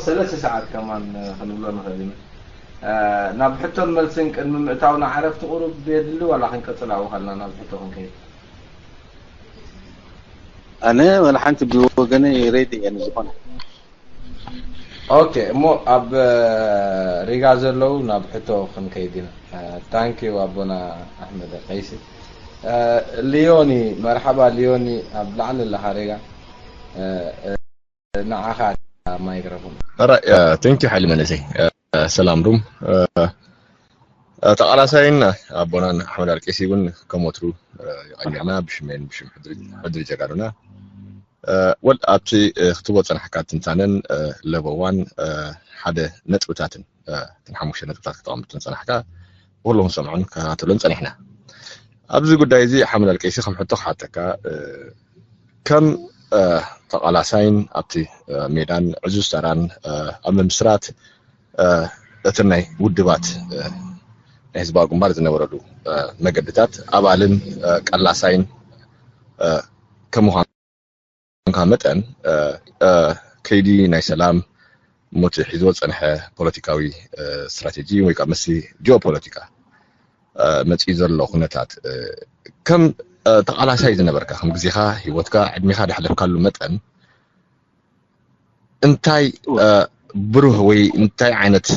ሰለስተ ሰዓት ከማን ክንብሎ ንኽእል ኢና። ናብ ሕቶን መልስን ቅድሚ ምእታውና ዕረፍቲ ቁሩብ የድሊ ዋላ ክንቅጽል ኣብኡ ከልና ናብ ሕቶ ክንከይድ? ኣነ ወላ ሓንቲ ብወገነይ ሬዲ እየ ንዝኾነ። ኦኬ፣ እሞ ኣብ ሪጋ ዘለዉ ናብ ሕቶ ክንከይድ ኢና። ታንኪዩ ኣቦና ኣሕመድ ቀይሲ። ሊዮኒ፣ መርሓባ ሊዮኒ፣ ኣብ ላዕሊ ኣለኻ ሪጋ። ንዓኻ ማይክሮፎን። ተንኪዩ ሓይሊ መንእሰይ። ሰላም ሩም። ተቓላሳይን ኣቦናን ኣሕመድ ኣልቄሲ እውን ከም ወትሩ የቐንየልና ብሽሜን ብሽም ሕድሪ ጀጋኑና። ወል ኣብቲ ክትቦ ጸናሕካ ትንታነን ለበዋን ሓደ ነጥብታትን እትን ሓሙሽተ ነጥብታት ክተቐምጥን ጸናሕካ ብኩሎም ሰምዑን ከታተሉን ጸኒሕና። ኣብዚ ጉዳይ እዚ ሓመድ ኣልቄሲ ከም ሕቶ ክሓተካ ከም ተቓላሳይን ኣብቲ ሜዳን ዕዙዝ ተራን ኣብ ምምስራት እቲ ናይ ውድባት ናይ ህዝባዊ ግንባር ዝነበረሉ መገድታት ኣባልን ቀላሳይን ከም ምዃንካ መጠን ከይዲ ናይ ሰላም ሞት ሒዝዎ ዝፀንሐ ፖለቲካዊ ስትራቴጂ ወይ ከዓ መሲ ጂኦፖለቲካ መፂኡ ዘሎ ኩነታት ከም ተቓላሳይ ዝነበርካ ከም ግዜኻ ሂወትካ ዕድሜኻ ደሕለፍካሉ መጠን እንታይ ብሩህ ወይ እንታይ ዓይነት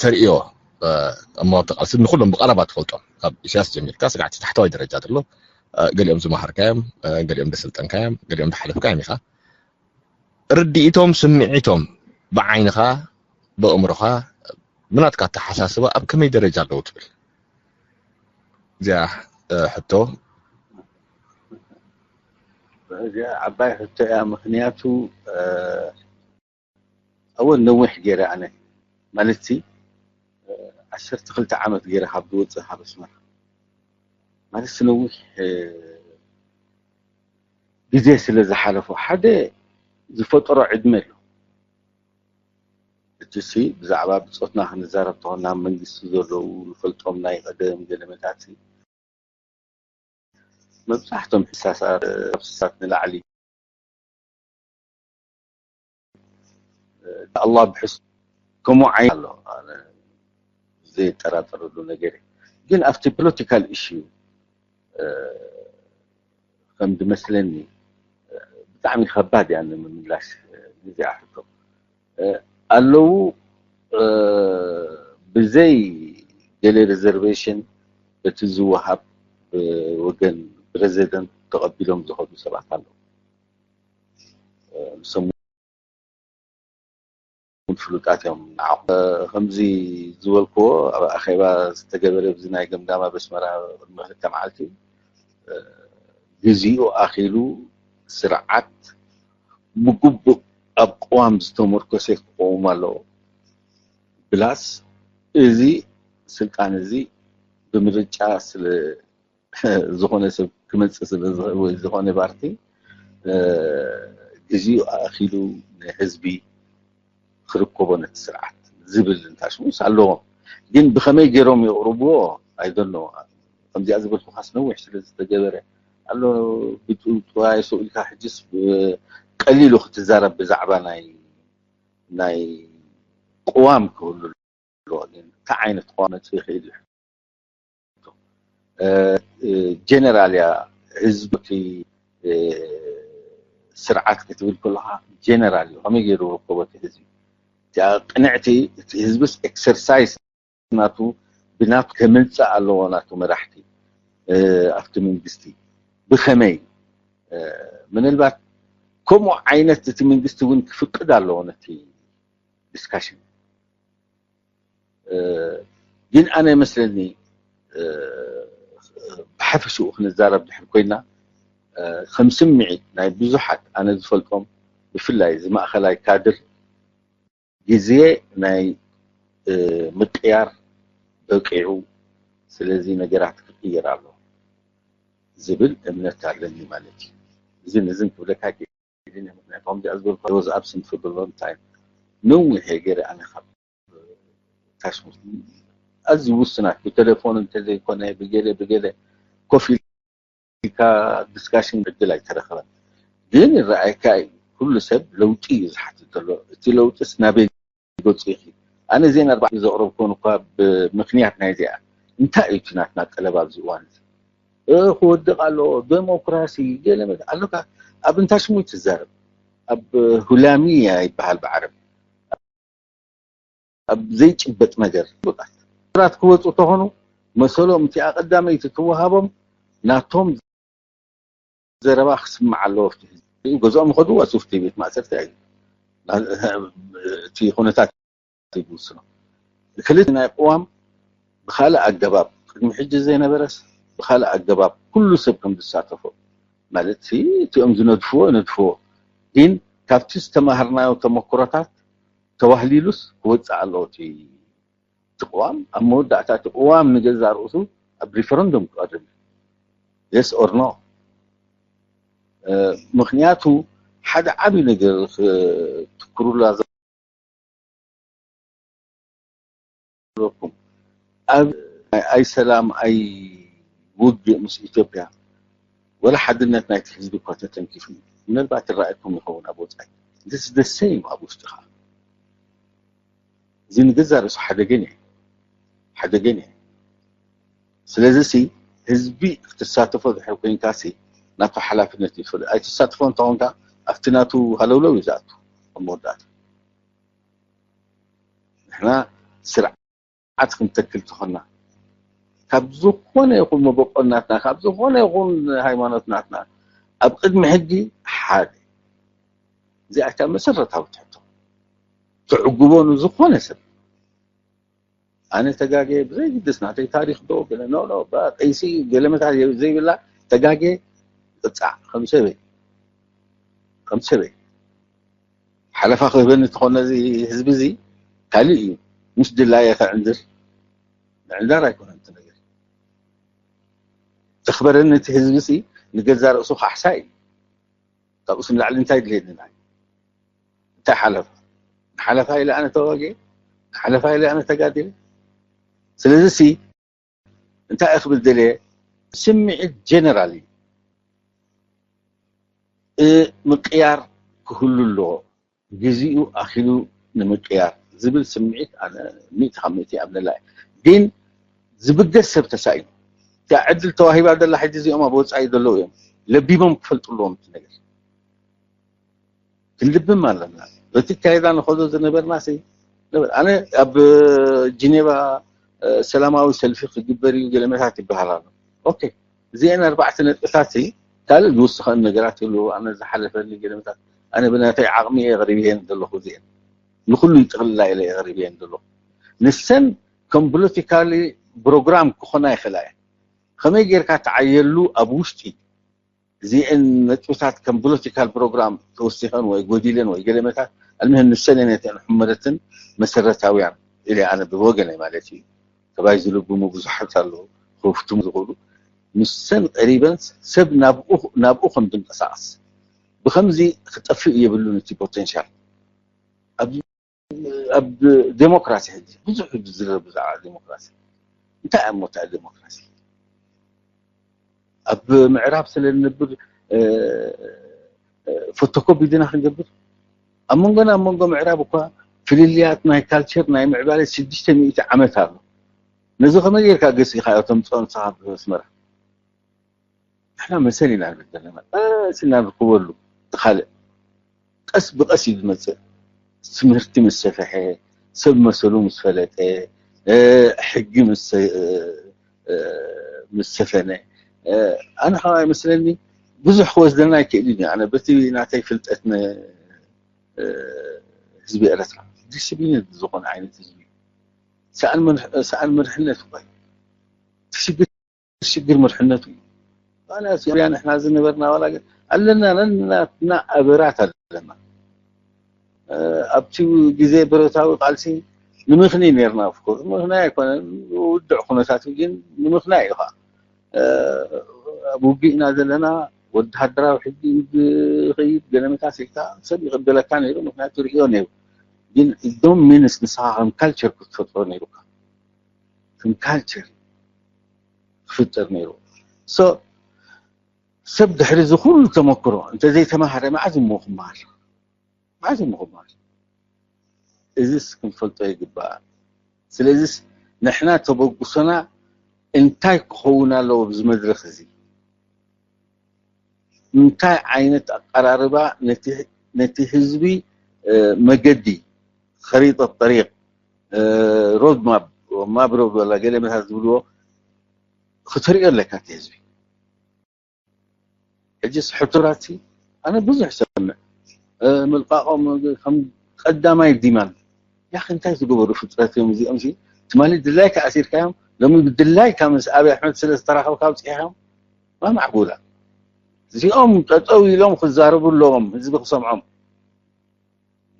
ተርእዮ እሞ ተቃልሲ ንኩሎም ብቀረባ ትፈልጦም ካብ ኢሳያስ ጀሚርካ ስጋዕቲ ታሕተዋይ ደረጃ ዘሎ ገሊኦም ዝመሃርካዮም ገሊኦም ደሰልጠንካዮም ገሊኦም ደሓለፍካዮም ኢኻ ርድኢቶም ስምዒቶም ብዓይንኻ ብእምሮኻ ብናትካ ኣተሓሳስባ ኣብ ከመይ ደረጃ ኣለዉ ትብል እዚኣ ሕቶ እዚኣ ዓባይ ሕቶ እያ ምክንያቱ ኣወል ነዊሕ ገይረ ኣነ ማለት ሲ ዓሰርተ ክልተ ዓመት ገይረ ካብ ዝወፅእ ካብ ኣስመራ ማለት ሲ ነዊሕ ግዜ ስለ ዝሓለፎ ሓደ ዝፈጠሮ ዕድመ ኣሎ እቲ ሲ ብዛዕባ ብፆትና ክንዛረብ ተኾን ናብ መንግስቲ ዘለዉ ንፈልጦም ናይ ቀደም ገለመታት መብዛሕቶም ሕሳሳት ካብ ስሳት ንላዕሊ ኣላ ብሕስ ከምኡ ዓይነት ኣሎ ዘይጠራጠረሉ ነገር ግን ኣብቲ ፖለቲካል ኢሹ ከም ዝመስለኒ ብጣዕሚ ከባድ እያ ንምምላሽ ንዚኣ ሕቶ ኣለዉ ብዘይ ገለ ሪዘርቬሽን እቲ ዝወሃብ ወገን ፕረዚደንት ተቐቢሎም ዝኸዱ ሰባት ኣለዉ ንሶም እውን ፍሉጣት እዮም ንዓኹም ከምዚ ዝበልክዎ ኣብ ኣኼባ ዝተገበረ ብዚ ናይ ገምጋም ኣብ ኣስመራ ቅድሚ ክልተ መዓልቲ ግዚኡ ኣኺሉ ስርዓት ብግቡእ ኣብ ቅዋም ዝተመርኮሰ ክቆውም ኣለዎ ብላስ እዚ ስልጣን እዚ ብምርጫ ስለ ዝኾነ ሰብ ክመፅእ ስለ ዝኽእል ወይ ዝኾነ ፓርቲ ግዚኡ ኣእኪሉ ንህዝቢ ክርከቦ ነቲ ስርዓት ዝብል እንታሽሙስ ኣለዎም ግን ብኸመይ ገይሮም የቕርብዎ ኣይደኖ ከምዚኣ ዝበልኩኻስ ነዊሕ ስለ ዝተገበረ ኣሎ ብጥዋይ ሰው ኢልካ ሕጅስ ቀሊሉ ክትዛረብ ብዛዕባ ናይ ናይ ቅዋም ክህሉ ኣለዎ ግን እንታይ ዓይነት ቅዋም መፅእ ይኽእል እዩ ጀነራል እያ ህዝቢ እቲ ስርዓት ክትብል ከለካ ጀነራል እዩ ከመይ ገይሩ ርከቦ እቲ ህዝቢ እቲኣ ቅንዕቲ እቲ ህዝብስ ኤክሰርሳይዝ ናቱ ብናቱ ከምልፃእ ኣለዎ ናቱ መራሕቲ ኣብቲ መንግስቲ ብከመይ ምናልባት ከምኡ ዓይነት እቲ መንግስቲ እውን ክፍቅድ ኣለዎ ነቲ ዲስካሽን ግን ኣነ ይመስለኒ ብሓፈሽኡ ክንዛረብ ድሕር ኮይና ከም ስምዒት ናይ ብዙሓት ኣነ ዝፈልጦም ብፍላይ እዚ ማእኸላይ ካድር ግዜ ናይ ምቅያር በቂዑ ስለዚ ነገራት ክቅየር ኣሎ ዝብል እምነት ኣለኒ ማለት እዩ። እዝን እዝን ክብለካ ጌድን ምክንያቱ ከምዚኣ ዝበልኩ was absent for the long time ነዊሕ እየ ገይረ ኣነ ካብ ታሽሙ ኣዝዩ ውስናት ብቴሌፎን እንተዘይኮነ ብገለ ብገለ ኮፍ ኢልካ ዲስካሽን ዕድል ኣይተረኸበን ግን ይረኣየካ እዩ ኩሉ ሰብ ለውጢ እዩ ዝሓትት ዘሎ። እቲ ለውጥስ ናበይ ገጹ ይኺድ? ኣነ እዚአን ኣርባዕተ ዘቕረብኩን እኳ ብምኽንያት ናይ እዚኣ፣ እንታይ እዩ እቲ ናትና ጠለብ ኣብዚ እዋን እዚ? እ፣ ክወድቕ ኣለዎ፣ ዴሞክራሲ፣ ገለ መለ ኣሎ። ካብ ኣብ እንታይ ሽሙ ትዛረብ? ኣብ ሁላሚያ ይበሃል ብዓረብ። ኣብ ዘይጭበጥ ነገር። ራት ክወፁ ተኾኑ መሰሎም፣ እቲኣ ቀዳመይቲ ትወሃቦም፣ ናቶም ዘረባ ክስማዕ ኣለዎ። ኣብቲ ህዝቢ ገዝኦም ይኸዱ፣ ኣሱፍቲ ቤት ማእሰርቲ እዩ። እቲ ኩነታት ይውስኖ። ክልተ ናይ ቅዋም ብኻልእ ኣገባብ፣ ቅድሚ ሕጂ ዘይነበረስ ብኻልእ ኣገባብ ኩሉ ሰብ ከም ዝሳተፎ፣ ማለት እቲኦም ዝነድፍዎ ነድፍዎ፣ ግን ካብቲ ዝተማሃርናዮ ተመክሮታት ተዋህሊሉስ ክወፅእ ኣለዎ እቲ እቲ ቅዋም። ኣብ መወዳእታ እቲ ቅዋም ንገዛ ርእሱ ኣብ ሪፈረንዱም ክቐርብ፣ yes or no። ምክንያቱ ሓደ ዓብዪ ነገር ክትክሩላ ዘለኩም፣ ኣብ ኣይ ሰላም ኣይ ውግእ ምስ ኢትዮጵያ፣ ወላ ሓድነት ናይቲ ህዝቢ እኳ ተተንኪፉ፣ ምናልባት ይረኣየኩም ይኸውን ኣብ ወፃኢ። This is the same ኣብ ውሽጢ ከዓ። እዚ ንገዛ ርእሱ ሓደገኛ እዩ፣ ሓደገኛ እዩ። ስለዚ ሲ ህዝቢ ክትሳተፎ ድሕር ኮይንካ ሲ ናቱ ሓላፍነት ይፈልጥ። ኣይትሳተፎ እንተኾንካ ኣብቲ ናቱ ሃለውለው እዩ ዝኣቱ ኣብ መወዳእታ። ንሕና ስርዓት ክንተክል ተኾና፣ ካብ ዝኾነ ይኹን መበቆል ናትና፣ ካብ ዝኾነ ይኹን ሃይማኖት ናትና፣ ኣብ ቅድሚ ሕጊ ሓደ። እዚኣ እታ መሰረታዊ ትሕቶ ትዕጉቦ ንዝኾነ ሰብ። ኣነ ተጋጌ ብዘይግድስ ናተይ ታሪኽ ዶ ገለ፣ ኖ፣ ኖ፣ ባ-፣ ቀይሲ ገለመታት ዘይብላ፣ ተጋጌ ቅጻዕ ከም ሰበይ፣ ከም ሰበይ ሓለፋ ክህበኒ እንተኾነ እዚ ህዝቢ እዚ ካልእ እዩ። ምስ ድላየ ከዕንድር፣ ምዕንዳር ኣይኮነን እቲ ነገር። ዘኽበረኒ እቲ ህዝቢ ሲ ንገዛ ርእሱ ካሕሳ እዩ። ካብኡስ ንላዕሊ እንታይ ድልየኒ ንዓይ? እንታይ ሓለፋ? ንሓለፋ ኢለ ኣነ ተዋጊኤ? ንሓለፋ ኢለ ኣነ ተጋዲለ? ስለዚ ሲ እንታይ እየ ክብል ደልየ? ስምዒት ጀነራል እዩ። እ፣ ምቅያር ክህሉ ኣለዎ። ግዜኡ ኣኺሉ ንምቅያር ዝብል ስምዒት ኣነ ሚእቲ ካብ ሚእቲ ይኣምነላ እየ። ግን ዝብገስ ሰብ ተሳኢኑ። እታ ዕድል ተዋሂባ ዘላ ሕጂ እዚኦም ኣብ ወጻኢ ዘለዉ እዮም። ለቢሞም ክፈልጡ ኣለዎም እቲ ነገር። ክንልብም ኣለና። በቲ ኣካይዳ ንኸዶ ዝነበርና ሲ ነበር። ኣነ ኣብ ጂኔቫ፣ እ፣ ሰላማዊ ሰልፊ ክግበር እዩ ገለመታት ይበሃል ኣሎ። ኦኬ፣ እዚአን ኣርባዕተ ነጥብታት ሲ ካልእ ዝውስኸን ነገራት ይህሉ። ኣነ ዝሓለፈኒ ገለመታት፣ ኣነ ብናተይ ዓቕሚ እየ የቕሪብየን ዘለኹ። እዚአን ንኹሉ ይጥቕልላ ኢለ የቕሪብየን ዘለኹ። ንሰን ከም ፖለቲካሊ ፕሮግራም ክኾና ይኽእላ እየን። ከመይ ጌርካ ትዓየሉ ኣብ ውሽጢ እዚአን ነጥብታት ከም ፖለቲካል ፕሮግራም ተወሲኸን ወይ ጎዲለን ወይ ገለመታት፣ ኣልምህ ንሰን እየን እተን ሕመረትን መሰረታውያን ኢለ ኣነ ብወገነይ ማለት እዩ። ተባይ ዝልብሙ ብዙሓት ኣለዉ፣ ክፍትሙ ዝኽእሉ። ንሰን ቀሪበን ሰብ ናብኡ፣ ናብኡ ከም ዝንቀሳቐስ፣ ብኸምዚ ክጠፍእ የብሉን እቲ ፖቴንሻል። ኣብ ኣብ ዴሞክራሲ ሕጂ ብዙሕ እዩ ዝዝረብ ብዛዕባ ዴሞክራሲ። እንታይ እሞ እታ ዴሞክራሲ? ኣብ ምዕራብ ስለ እንነብር፣ እ፣ እ፣ ፎቶኮፒ ድና ክንገብር? ኣብ መንጎና ኣብ መንጎ ምዕራብ እኳ ፍልልያት ናይ ካልቸር ናይ ምዕባለ ሽዱሽተ ሚእቲ ዓመት ኣሎ። ነዚ ከመይ ጌርካ ገሲኻዮ ተምጽኦ ንስኻ ኣብ ኣስመራ? ንሕና መሰል ኢና ንብል ዘለና። ቀስ ኢልና ንርከበሉ። እቲ ካልእ ቀስ ብቐስ እዩ ዝመጽእ። ትምህርቲ ምስ ሰፍሐ፣ ሰብ መሰሉ ምስ ፈለጠ፣ እ፣ ሕጊ ምስ፣ እ፣ እ፣ ምስ ሰፈነ፣ እ፣ ኣነ ከኣ ይመስለኒ ብዙሕ ክወስደና ኣይክእልን እዩ። ኣነ በቲ ናተይ ፍልጠት ን-፣ እ፣ ህዝቢ ኤረትራ ዲስፕሊን ዝኾነ ዓይነት ህዝቢ፣ ሰኣን መርሕ-፣ ሰኣን መርሕነት እኳ እዩ። እቲ ሽግር ሽግር መርሕነቱ እዩ። ዋላ ስርያ ንሕና ዝነበርና ዋላ ግን ኣለና፣ ነናትና ኣበራት ኣለና። እ፣ ኣብቲ ግዜ ብረታዊ ቃልሲ ንምኽኒ ነርና። ኦፍኮርስ ምኽናይ ኣይኮነን፣ ውድዕ ኩነታት እዩ፣ ግን ንምኽናይ እዩ ኸዓ። እ፣ ኣብ ውግእ ኢና ዘለና፣ ወተሃደራዊ ሕጊ እዩ ዝኸይድ፣ ገለ መታሲልካ ሰብ ይቕበለካ ነይሩ፣ ምኽንያቱ ርእዮ ነይሩ። ግን ዶም ሚንስ ንስኻ ከም ካልቸር ክትፈጥሮ ነይሩካ። ከም ካልቸር ክፍጠር ነይሩ። ሶ፣ ሰብ ድሕሪ እዚ ኩሉ ተመክሮ እንተዘይተማሃረ መዓዝ እሞ ክመሃር? ኣዝዩ ምኹማር። እዚስ ክንፈልጦ ይግባእ። ስለዚስ ንሕና ተበግሶና እንታይ ክኸውን ኣለዎ ኣብዚ መድረኽ እዚ? እንታይ ዓይነት ኣቀራርባ ነቲ ህዝቢ መገዲ፣ ኸሪጠት ጠሪቕ፣ ሮድ ማፕ፣ ማፕ ሮድ ወላ ገለ መታት ዝብልዎ፣ ክተርእዮ ኣለካ እቲ ህዝቢ። ሕጅስ ሕቱራትሲ ኣነ ብዙሕ ሰምዕ። ምልቃቖም ከም ቀዳማይ ዲማን፣ ያኺ እንታይ ዝገበሩ ፍጥረት እዮም እዚኦም ሲ? ትማሊ ድላይካ ኣሲርካዮም፣ ሎሚ ብድላይካ ምስ ኣብይ ኣሕመድ ስለ ዝተራኸብካ ኣውፂእካዮም። ማማዕቡላ እዚኦም ጠጠው ኢሎም ክዛረቡ ኣለዎም፣ ህዝቢ ክሰምዖም።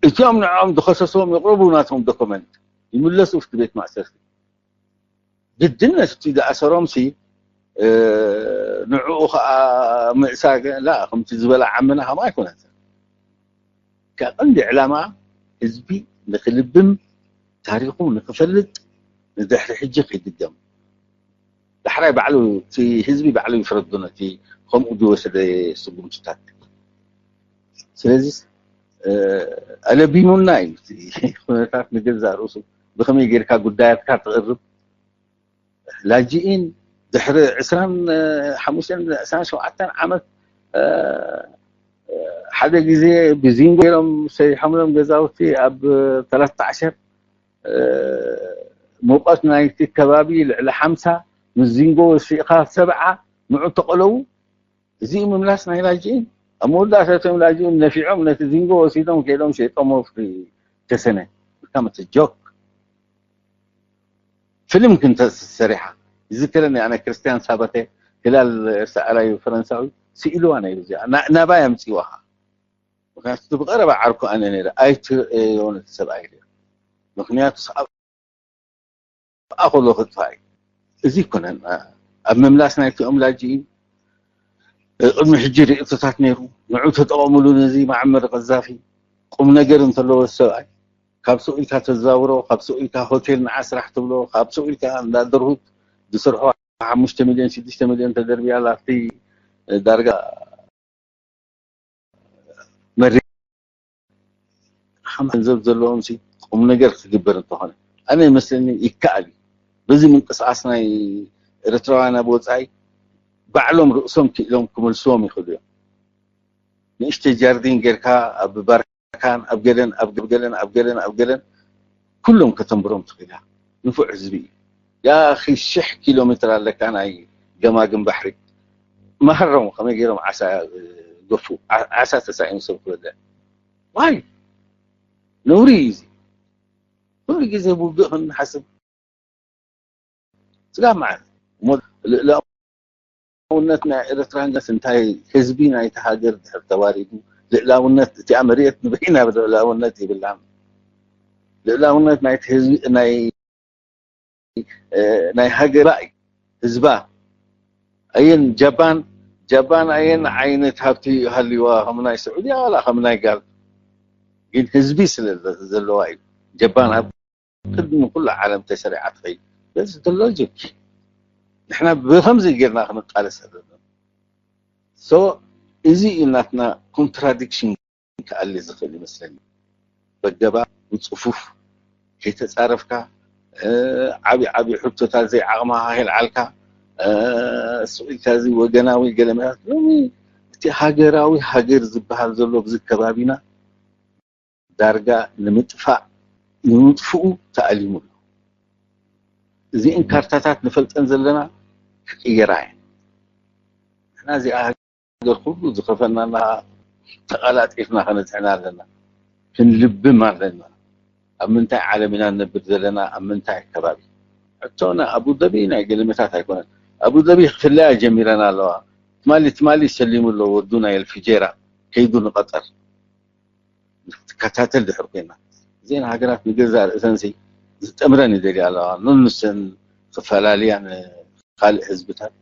እቲኦም ንዕኦም ዝኸሰስዎም ይቕረቡ፣ ናቶም ዶክመንት ይምለሱ ኣብቲ ቤት ማእሰርቲ። ግድነት እቲ ዝኣሰሮም ሲ ንዕኡ ከዓ ምእሳር ላ ከምቲ ዝበላ ዓምና ከም ኣይኮነትን። ከቀንዲ ዕላማ ህዝቢ ንክልብም፣ ታሪኹ ንክፈልጥ፣ ንድሕሪ ሕጂ ከይድገም። ዳሕራይ ባዕሉ እቲ ህዝቢ ባዕሉ ይፍረዱ፣ ነቲ ከምኡ ዝወሰደ ስጉምትታት። ስለዚ ኣለቢሙና እዩ እቲ ኩነታት፣ ንገዛእ ርእሱ ብኸመይ ጌርካ ጉዳያትካ ትቕርብ። ላጅኢን ድሕሪ ዕስራን ሓሙሽተን ዕስራን ሸውዓተን ዓመት ሓደ ግዜ ብዚንጎ ገይሮም ሰሪሖምሎም ገዛውቲ ኣብ ተላታ ዓሸር፣ ሙቐት ናይቲ ከባቢ ልዕሊ ሓምሳ፣ ምስ ዚንጎ ወሲእኻ ሰብዓ፣ ንዑ ተቐለዉ። እዚ ምምላስ ናይ ላጅኢን። ኣብ መወዳእታ እቶም ላጅኢን ነፊዖም ነቲ ዚንጎ ወሲዶም ከይዶም ሸይጦሞ ፍሪ ተሰነ። ብካመት ጆክ ፊልም ክንተ ሰሪሓ ይዝክረኒ። ኣነ ክርስቲያን ሳባተ፣ ሂላል ሰኣላዩ ፈረንሳዊ፣ ስኢልዋ ነይሩ እዚኣ። ናባይ ኣምፅዋኻ። ምክንያቱ እቲ ብቐረባ ዓርኩ ኣነ ነይረ። ኣይትርእዮ ነቲ ሰብኣይ ኢለ። ምክንያቱ ኣኸሎ ክጥፋእ እዩ። እዚ ይኮነን ኣብ ምምላስ ናይቲኦም ላጂ ቅድሚ ሕጂ ርእቶታት ነይሩ። ንዑ ተጠቐምሉ ነዚ መዓመር ቀዛፊ። ቁም ነገር እንተለዎ ሰብኣይ ካብ ሱቕ ኢልካ ተዛውሮ፣ ካብ ሱቕ ኢልካ ሆቴል ንዓ ስራሕ ትብሎ፣ ካብ ሱቕ ኢልካ እንዳ ደርሁት ዝሰርሖ ሓሙሽተ ሚልዮን ሽዱሽተ ሚልዮን ተደርብያ ላፍቲ ዳርጋ መሪ ሓም ገንዘብ ዘለዎም ሲ ቁም ነገር ክግበር እንተኾነ ኣነ ይመስለኒ ይከኣል እዩ። በዚ ምንቅስቃስ ናይ ኤርትራውያን ኣብ ወፃኢ ባዕሎም ርእሶም ክኢሎም ክመልስዎም ይኽእሉ እዮም። ንእሽተይ ጃርዲን ጌርካ ኣብ ባርካን ኣብ ገለን ኣብ ገለን ኣብ ገለን ኣብ ገለን ኩሎም ከተንብሮም ትኽእል እያ። ንፉዕ ህዝቢ እዩ። ያኺ ሽሕ ኪሎ ሜትር ኣለካ ናይ ገማግም ባሕሪ። መሃሮም ከመይ ገይሮም ዓሳ ገፉ ዓሳ ተሳኢኑ ሰብ ክበልዕ ዋይ ነውሪ እዩ እዚ። ኩሉ ግዜ ብውግእ ክንሓስብ ስጋብ መዓስ እሞ ልእላውነት ናይ ኤርትራን ጋስ እንታይ ህዝቢ ናይቲ ሃገር ድሕር ተዋሪዱ ልእላውነት እቲኣ መሬት ንበይና ልእላውነት ይብላን ልእላውነት ናይቲ ህዝቢ ናይ ናይ ሃገራ እዩ ህዝባ ኣየን ጃፓን ጃፓን ኣየን ዓይነት ሃብቲ ሃልዋ ከም ናይ ስዑድያ ዋላ ከም ናይ ጋል ግን ህዝቢ ስለ ዘለዋ እዩ ጃፓን ኣብ ቅድሚ ኩሉ ዓለም ተሰሪዓ ትኸይድ በዚ ሎጂክ ንሕና ብከምዚ ጌርና ክንቃለስ ኣለና so እዚ እዩ ናትና contradiction ክኣሊ ዝኽእል ይመስለኒ። በገባ ብጽፉፍ ከይተጻረፍካ ዓቢ ዓቢ ሕቶታት ዘይዓቕምኻ ከይልዓልካ ስቕ ኢልካ እዚ ወገናዊ ገለ መታት ሎሚ እቲ ሃገራዊ ሃገር ዝበሃል ዘሎ ኣብዚ ከባቢና ዳርጋ ንምጥፋእ ንምጥፍኡ ተኣሊሙ ኣሎ። እዚእን ካርታታት ንፈልጠን ዘለና ክቅየራ እየን። ንሕና እዚኣ ሃገር ኩሉ ዝኸፈናና ተቐላጢፍና ከነፅዕና ኣለና። ክንልብም ኣለና። ኣብ ምንታይ ዓለም ኢና ንነብር ዘለና? ኣብ ምንታይ ከባቢ? ሕቶና ኣቡደቢ ናይ ገለመታት ኣይኮነን። ኣቡደቢ ክፍለያ ጀሚረን ኣለዋ። ትማሊ ትማሊ ሰሊሙ ኣሎ ወዱ ናይ ኣልፊጀራ ከይዱ ንቐጠር። ክትከታተል ድሕር ኮይና እዚን ሃገራት ንገዛእ ርእሰንሲ ዝጠምረን ይደልያ ኣለዋ ንንሰን ክፈላልያ ንካልእ ህዝብታት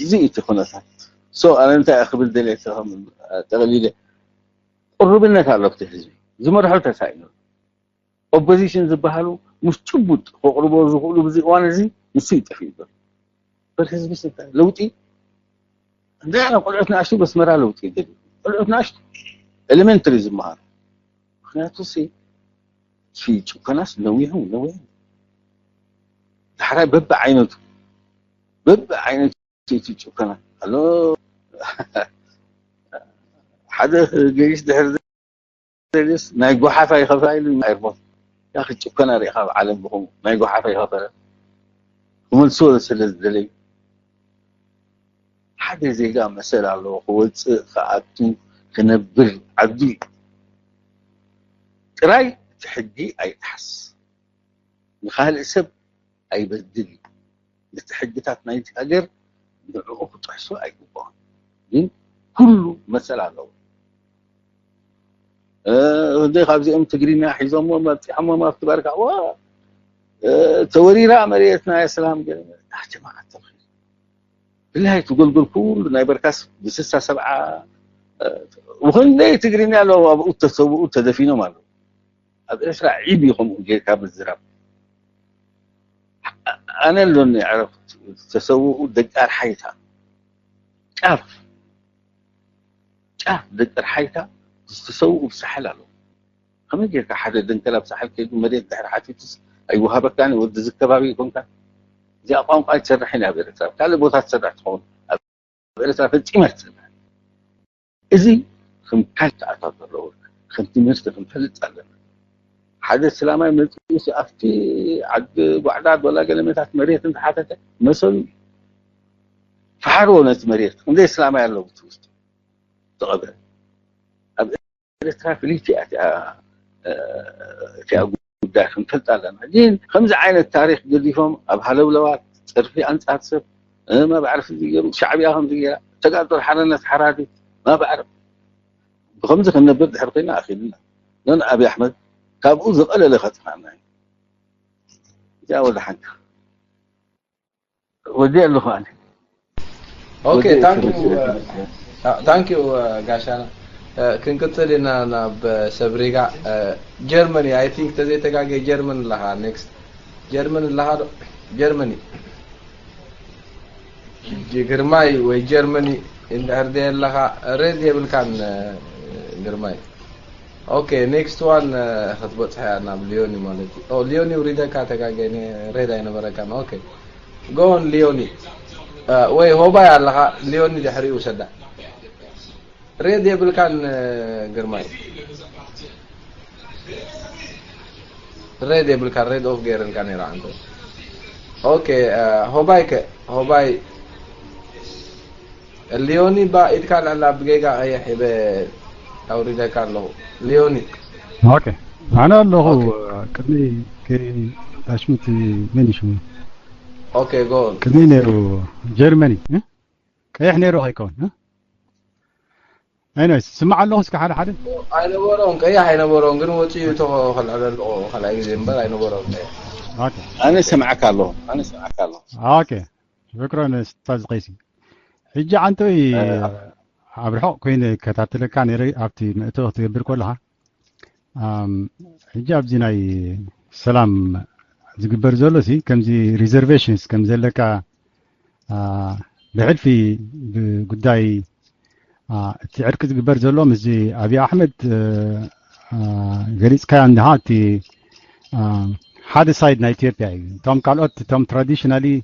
እዚ እቲ ኩነታት so ኣነ እንታይ ክብል ደልየ ጠቕሊለ ቅሩብነት ኣሎ ኣብቲ ህዝቢ ዝመርሖ ተሳኢኑ ኦፖዚሽን ዝበሃሉ ምስ ጭቡጥ ከቕርቦ ዝኽእሉ ብዚ እዋን እዚ ንሱ ይጠፍእ ይብል በር ህዝቢ ለውጢ እንታይ ዓይነት ቆልዑት ንኣሽቱ በስመራ ለውጢ ይደልዩ ቆልዑት ንኣሽቱ ኤሌመንተሪ ዝመሃር። ምክንያቱ ሲ እቲ ጭኮናስ ነዊሑ ነዊሑ ዳሕራይ በቢ ዓይነቱ በቢ ዓይነቱ እቲ ጭኮና ኣሎ። ሓደ ገይሽ ድሕር ዘልስ ናይ ጎሓፋ ይኸፍላ ኢሉ ኤርፖርት። ያ ጭኮና ሪኢኻ ኣብ ዓለም ብኹም ናይ ጎሓፋ ይኸፈለ ክመልስዎ ስለ ዝደለዩ ሓደ ዜጋ መሰል ኣለዎ ክወፅእ ክኣቱ ክነብር ዓዱ እዩ። ጥራይ እቲ ሕጊ ኣይጥሓስ፣ ንኻልእ ሰብ ኣይበድል እዩ። ነቲ ሕግታት ናይቲ ሃገር ንዕኡ ክጥሕሶ ኣይግባኦን። ግን ኩሉ መሰል ኣለዎ። እንደ ካብዚኦም ትግርኛ ሒዞሞ መብፂሖሞ ኣብቲ በርካ ተወሪራ መሬት ናይ እስላም ጀማዓት ተምኺ ብላይ ትጎልጎል ኩሉ ናይ በርካስ ብስሳ ሰብዓ ብክንደይ ትግርኛ ኣለዉ ኣብኡ ተሰውኡ ተደፊኖም ኣለዉ። ኣብ ኤርትራ ዒብ እዩ ከምኡ ጌርካ ምዝራብ። ኣነ ኣሎኒ ዕረፍት ዝተሰውኡ ደቂ ኣርሓይታ ጫፍ ጫፍ ደቂ ኣርሓይታ ዝተሰውኡ ብሳሕል ኣለዉ። ከመይ ጌርካ ሓደ ደንከል ኣብ ሳሕል ከይዱ መሬት ድሕሪ ሓቲቱስ ኣይወሃበካን ወዲ እዚ ከባቢ ይኮንካ። እዚኣ ቋንቋ ኣይትሰርሕን ኣብ ኤርትራ ካልእ ቦታ ትሰርሕ ትኸውን። ኤርትራ ፈጺማ ኣይትሰርሕ። እዚ ከም ካልት ኣታት ኣለዎ ከም ትምህርቲ ክንፈልጥ ኣለና። ሓደ ስላማይ መፅኡስ ኣብቲ ዓዲ ጓዕዳድ ወላ ገለመታት መሬት እንተሓተተ መሰሉ ፈሓርዎ ነቲ መሬት እንደ ስላማይ ኣለዎ ትውስጥ ተቐበል ኣብ ኤርትራ ፍልይቲ እያ እቲኣ ጉዳይ ክንፈልጥ ኣለና። ግን ከምዚ ዓይነት ታሪክ ገዲፎም ኣብ ሃለውለዋት ፀርፊ ኣንፃር ሰብ ማብ ዕርፊ ዝገሩ ሻዕብያ ከምዚ ገራ ተጋድሎ ሓርነት ሓራዲት ማብ ዕርፊ ብከምዚ ክንነብር ድሕር ኮይና ኣኺሉና ነን ኣብይ ኣሕመድ ካብኡ ዝቐለለ ከጥፋና እዩ። እዚኣ ወላ ሓንቲ ወዲ ኣለኹ ኣነ okay thank you thank you ጋሻና ክንቅፅል ኢና ናብ ሰብሪጋ ጀርመኒ I think ተዘይተጋገ ጀርመን ኣለኻ next ጀርመን ኣለኻ ዶ ጀርመኒ ግርማይ ወይ ጀርመኒ እንድሕር ደየለኻ ሬድ የብልካን ግርማይ okay next one ክትበፅሐ እያ ናብ ሊዮኒ ማለት እዩ ሊዮኒ ውሪደካ ተጋገ ሬድ ኣይነበረካን okay go on ሊዮኒ ወይ ሆባይ ኣለኻ ሊዮኒ ድሕሪኡ ውሰዳ ሬድ የብልካን ግርማይ ሬድ የብልካ ሬድ ኦፍ ገይረልካ ነይራ ኣንተ okay ሆባይ ከ ሆባይ ሊዮኒ ባ ኢድካ ልዕላ ብጌጋ ቀይሕ ሂበ ኣውሪደካ ኣለኹ ሊዮኒ okay ኣነ ኣለኹ ቅድሚ ታሽሙት መን ይሽሙ okay go on ቅድሚ ነይሩ ጀርመኒ ቀይሕ ነይሩ ከይከውን Anyways ስማዕ ኣለኹ እስከ ሓደ ሓደ ኣይነበሮን ቀይሕ ኣይነበሮን ግን ወፂኡ ተኸልዕለ ኣለኹ ካልኣይ ግዜ እምበር ኣይነበሮን ቀይሕ ኣነ ሰማዕካ ኣለኹ ኣነ ሰማዕካ ኣለኹ okay ሽክረን ስታዝ ቀይሲ ሕጂ ዓንቶይ ኣብ ርሑቕ ኮይነ ከታተለካ ነይረ ኣብቲ መእተዊ ክትገብር ከለኻ ሕጂ ኣብዚ ናይ ሰላም ዝግበር ዘሎ ሲ ከምዚ reservations ከም ዘለካ ብሕልፊ ብጉዳይ እቲ ዕርቂ ዝግበር ዘሎ ምስዚ ኣብይ ኣሕመድ ገሊፅካዮ እንድሃ እቲ ሓደ side ናይ ኢትዮጵያ እዩ እቶም ካልኦት እቶም traditionally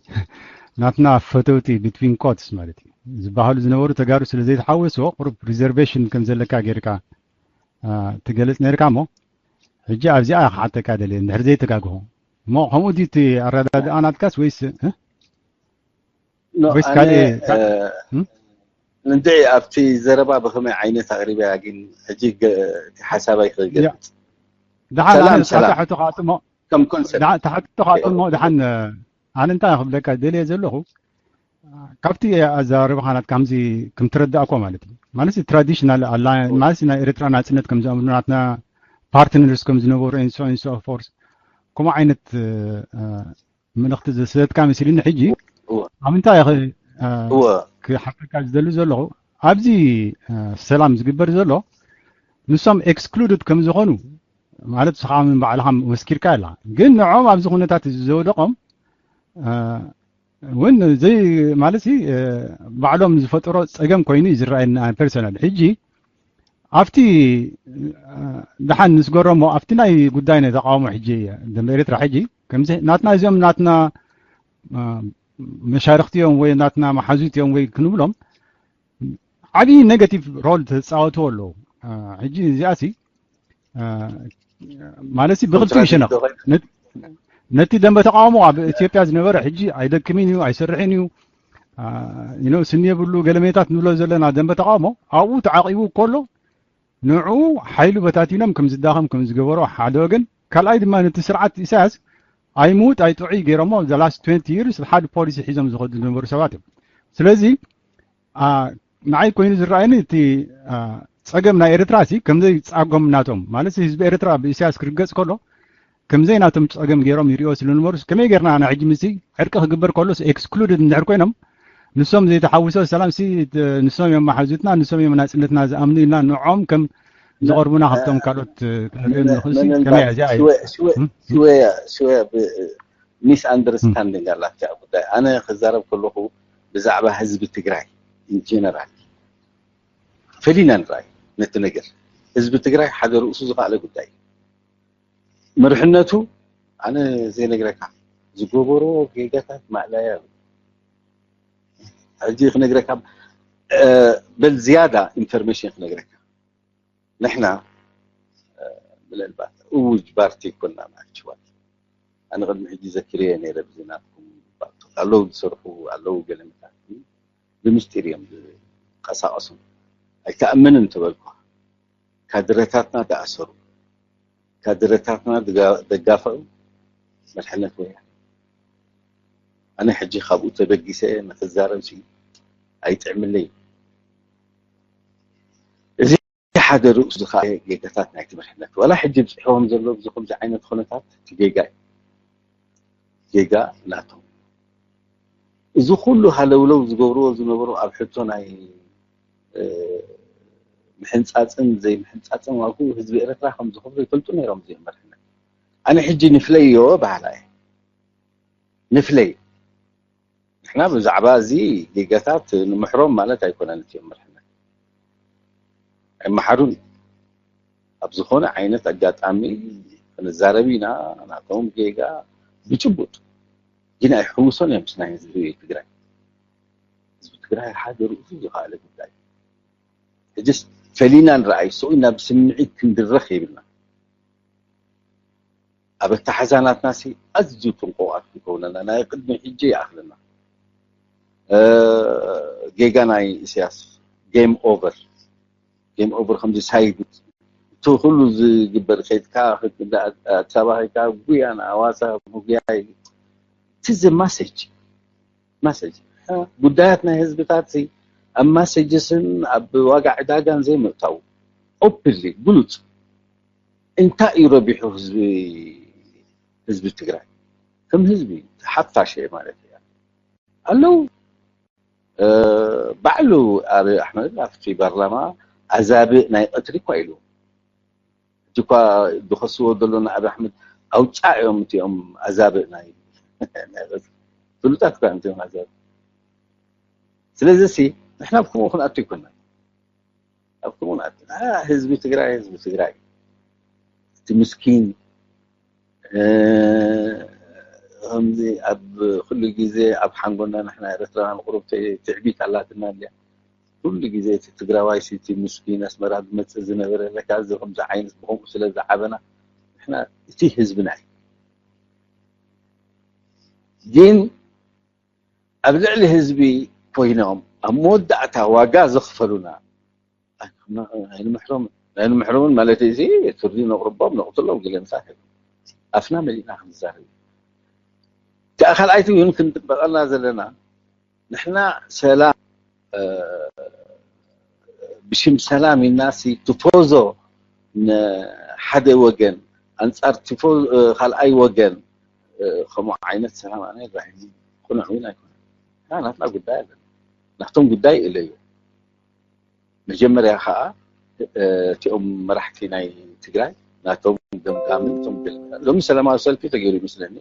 ናትና ፈተውቲ between quotes ማለት እዩ ዝበሃሉ ዝነበሩ ተጋሩ ስለ ዘይተሓወስዎ ቁሩብ reservation ከም ዘለካ ጌርካ ትገልፅ ነርካ እሞ ሕጂ ኣብዚኣ ክሓተካ ደልየ እንድሕር ዘይተጋግሆ እሞ ከምኡ ድዩ እቲ ኣረዳድኣ ናትካስ ወይስ ወይስ ካልእ እንድዒ ኣብቲ ዘረባ ብኸመይ ዓይነት ኣቕሪበያ ግን ሕጂ ሓሳባይ ክገልፅ ደሓን ሰላም ሰላም ሕቶ ክኣጥሞ ከም ኮንሰፕት ተሓቶ ክኣጥሞ ደሓን ኣነ እንታይ ክብለካ ደልየ ዘለኹ ካብቲ ኣዘራርባኻ ናት ከምዚ ከም ትረዳእኮ ማለት እዩ ማለት traditional alliance ማለት ናይ ኤርትራ ናጽነት ከም ዝኣምኑ ናትና partners ከም ዝነበሩ and so and so forth ከምኡ ዓይነት መልእኽቲ ዘስደትካ መሲልኒ ሕጂ ኣብ ምንታይ ክሓተካ ዝደሊ ዘለኹ ኣብዚ ሰላም ዝግበር ዘሎ ንሶም excluded ከም ዝኾኑ ማለት ንስኻ ምን ባዕልኻ መስኪርካ ኣላ ግን ንዖም ኣብዚ ኩነታት እዚ ዘወደቖም እውን ዘይ ማለት ባዕሎም ዝፈጠሮ ፀገም ኮይኑ እዩ ዝረኣየኒ personal ሕጂ ኣብቲ ደሓን ንስገረሞ ኣብቲ ናይ ጉዳይ ናይ ተቃውሞ ሕጂ ደንበ ኤርትራ ሕጂ ከምዚ ናትና እዚኦም ናትና መሻርክቲ እዮም ወይ ናትና መሓዙት እዮም ወይ ክንብሎም ዓብዪ ኔጋቲቭ ሮል ተፃወትዎ ኣለዉ። ሕጂ እዚኣሲ ማለት ብክልቲኡ ሸነኽ ነቲ ደንበ ተቃውሞ ኣብ ኢትዮጵያ ዝነበረ ሕጂ ኣይደክምን እዩ ኣይሰርሕን እዩ ስኒ የብሉ ገለሜታት ንብሎ ዘለና ደንበ ተቃውሞ ኣብኡ ተዓቂቡ ከሎ ንዑ ሓይሉ በታቲኖም ከም ዝዳኸም ከም ዝገበሮ ሓደ ወገን ካልኣይ ድማ ነቲ ስርዓት ኢሳያስ ኣይምውጥ ኣይጥዑይ ገይሮሞ the last twenty years ሓደ ፖሊሲ ሒዞም ዝኸዱ ዝነበሩ ሰባት እዮም። ስለዚ ንዓይ ኮይኑ ዝረኣየኒ እቲ ፀገም ናይ ኤርትራ ሲ ከምዘይ ፃጎም ናቶም ማለት ህዝቢ ኤርትራ ብኢሳያስ ክርገፅ ከሎ ከምዘይ ናቶም ፀገም ገይሮም ይሪኦ ስለዝነበሩ ከመይ ገርና ናይ ሕጂ ምስ ዕርቂ ክግበር ከሎ excluded እንድሕር ኮይኖም ንሶም ዘይተሓውሶ ሰላም ሲ ንሶም እዮም መሓዙትና ንሶም እዮም ናፅነትና ዝኣምኑ ኢልና ንዖም ከም ዝቐርቡና ካብቶም ካልኦት ክንሪኦ ንኽእል ሲ ከመይ እያ እዚኣ እዩ ስወ ሚስ ኣንደርስታንዲንግ ኣላ እዚኣ ጉዳይ ኣነ ክዛረብ ከለኹ ብዛዕባ ህዝቢ ትግራይ ኢንጀነራል ፈሊና ንርኣይ ነቲ ነገር ህዝቢ ትግራይ ሓደ ርእሱ ዝኸኣለ ጉዳይ እዩ። መርሕነቱ ኣነ ዘይነግረካ ዝገበሮ ጌጋታት ማእለያ እዩ። ሕጂ ክነግረካ በል ዝያዳ ኢንፎርሜሽን ክነግረካ ንሕና ምናልባት እውጅ ባርቲ ይኮና ማክችዋል ኣነ ቅድሚ ሕጂ ዘክርየ ነይረ ብዜናትኩም ኣለዉ ዝሰርሑ ኣለዉ ገለመታት ብምስጢር እዮም ዝንቀሳቀሱ ኣይተኣምንን ተበልኩ ካድረታትና ተኣሰሩ ካድረታትና ደጋፈዑ መድሕነት ወያ ኣነ ሕጂ ካብኡ ተበጊሰ ንክዛረብ ኣይጥዕምለይ እዚ ሓደ ርእሱ ዝኸ ጌጋታት ናይ ትምህርትነት ዋላ ሕጂ ብፅሕዎም ዘሎ እዚ ከምዚ ዓይነት ኩነታት እቲ ጌጋ እዩ ጌጋ ናቶም እዚ ኩሉ ሃለውለው ዝገብርዎ ዝነበሩ ኣብ ሕቶ ናይ ምሕንፃፅን ዘይምሕንፃፅን ዋግኡ ህዝቢ ኤርትራ ከም ዝኽብሩ ይፈልጡ ነይሮም እዚኦም መርሕነት ኣነ ሕጂ ንፍለዮ በሃላ እየ ንፍለይ ንሕና ብዛዕባ እዚ ጌጋታት ንምሕሮም ማለት ኣይኮነን እቲኦም መርሕነት ኣይመሓሩን ኣብ ዝኾነ ዓይነት ኣጋጣሚ ክንዛረብ ኢና ናቶም ጌጋ ብጭቡጥ ግን ኣይሕውሶን እዮም ናይ ህዝቢ ትግራይ ህዝቢ ትግራይ ሓደ ርእሱ ዝኸኣለ ጉዳይ ሕጅስ ፈሊና ንረኣይ ስቕ ኢልና ብስምዒት ክንድረኽ የብልና ኣብ ኣተሓዛናትና ሲ ኣዝዩ ጥንቁቓት ክንከውነና ናይ ቅድሚ ሕጂ ይኣኽለና ጌጋ ናይ ኢሳያስ game over game over ከምዚ ሳይድ እቲ ኩሉ ዝግበር ከይድካ ኣዲስ ኣበባ ከይድካ ጉያ ንኣዋሳ ጉያ እቲ the message message ጉዳያት ናይ ህዝብታት ኣብ messages ን ኣብ ዋጋ ዕዳጋን ዘይምእታው openly ግሉፅ እንታይ እዩ ረቢሑ ህዝቢ ህዝቢ ትግራይ ከም ህዝቢ ሓፋሽ ማለት እያ ኣለዉ ባዕሉ ኣብይ ኣሕመድ ኣብቲ ፓርላማ ኣዛብእ ናይ ቀትሪ እኳ ኢሉ እቲ እኳ ዝኸስዎ ዘሎ ንኣብይ ኣሕመድ ኣውፃእ እዮም እቲኦም ኣዛብእ ናይ ፍሉጣት እኳ እዮም እቲኦም ኣዛብእ ስለዚ ሲ ንሕና ኣብ ከምኡ ክንኣቱ ይኮና ኣብ ከምኡ ንኣቱ ህዝቢ ትግራይ ህዝቢ ትግራይ እቲ ምስኪን ከምዚ ኣብ ኩሉ ግዜ ኣብ ሓንጎና ንሕና ኤርትራውያን ቁሩብ ትዕቢት ኣላትና እንድያ ኩሉ ግዜ እቲ ትግራዋይ ሲ እቲ ምስኪን ኣስመራ ዝመፅእ ዝነበረ ለካ እዚ ከምዚ ዓይነት ብከምኡ ስለ ዝዓበና ንሕና እቲ ህዝብና እዩ ግን ኣብ ልዕሊ ህዝቢ ኮይኖም ኣብ መወዳእታ ዋጋ ዘኽፈሉና ኣይንምሕሮምን ማለት እዚ ፍርዲ ነቕርቦም ነቕትሎም ገለ ምሳት ኣፍና መሊእና ክንዛረብ እቲኣ ካልኣይቲ እውን ክንጥበቐላ ዘለና ንሕና ሰላም ብሽም ሰላም ኢልና ሲ ቲፎዞ ንሓደ ወገን ኣንፃር ካልኣይ ወገን ከምኡ ዓይነት ሰላም ኣነ ራሂኒ ቁኑዕ እውን ኣይኮነ ናትና ጉዳይ ኣለና ናቶም ጉዳይ እለዩ መጀመርያ ከዓ እቲኦም መራሕቲ ናይ ትግራይ ናቶም ገምጋምን ቶም ሎሚ ሰላማዊ ሰልፊ ተገይሩ ይመስለኒ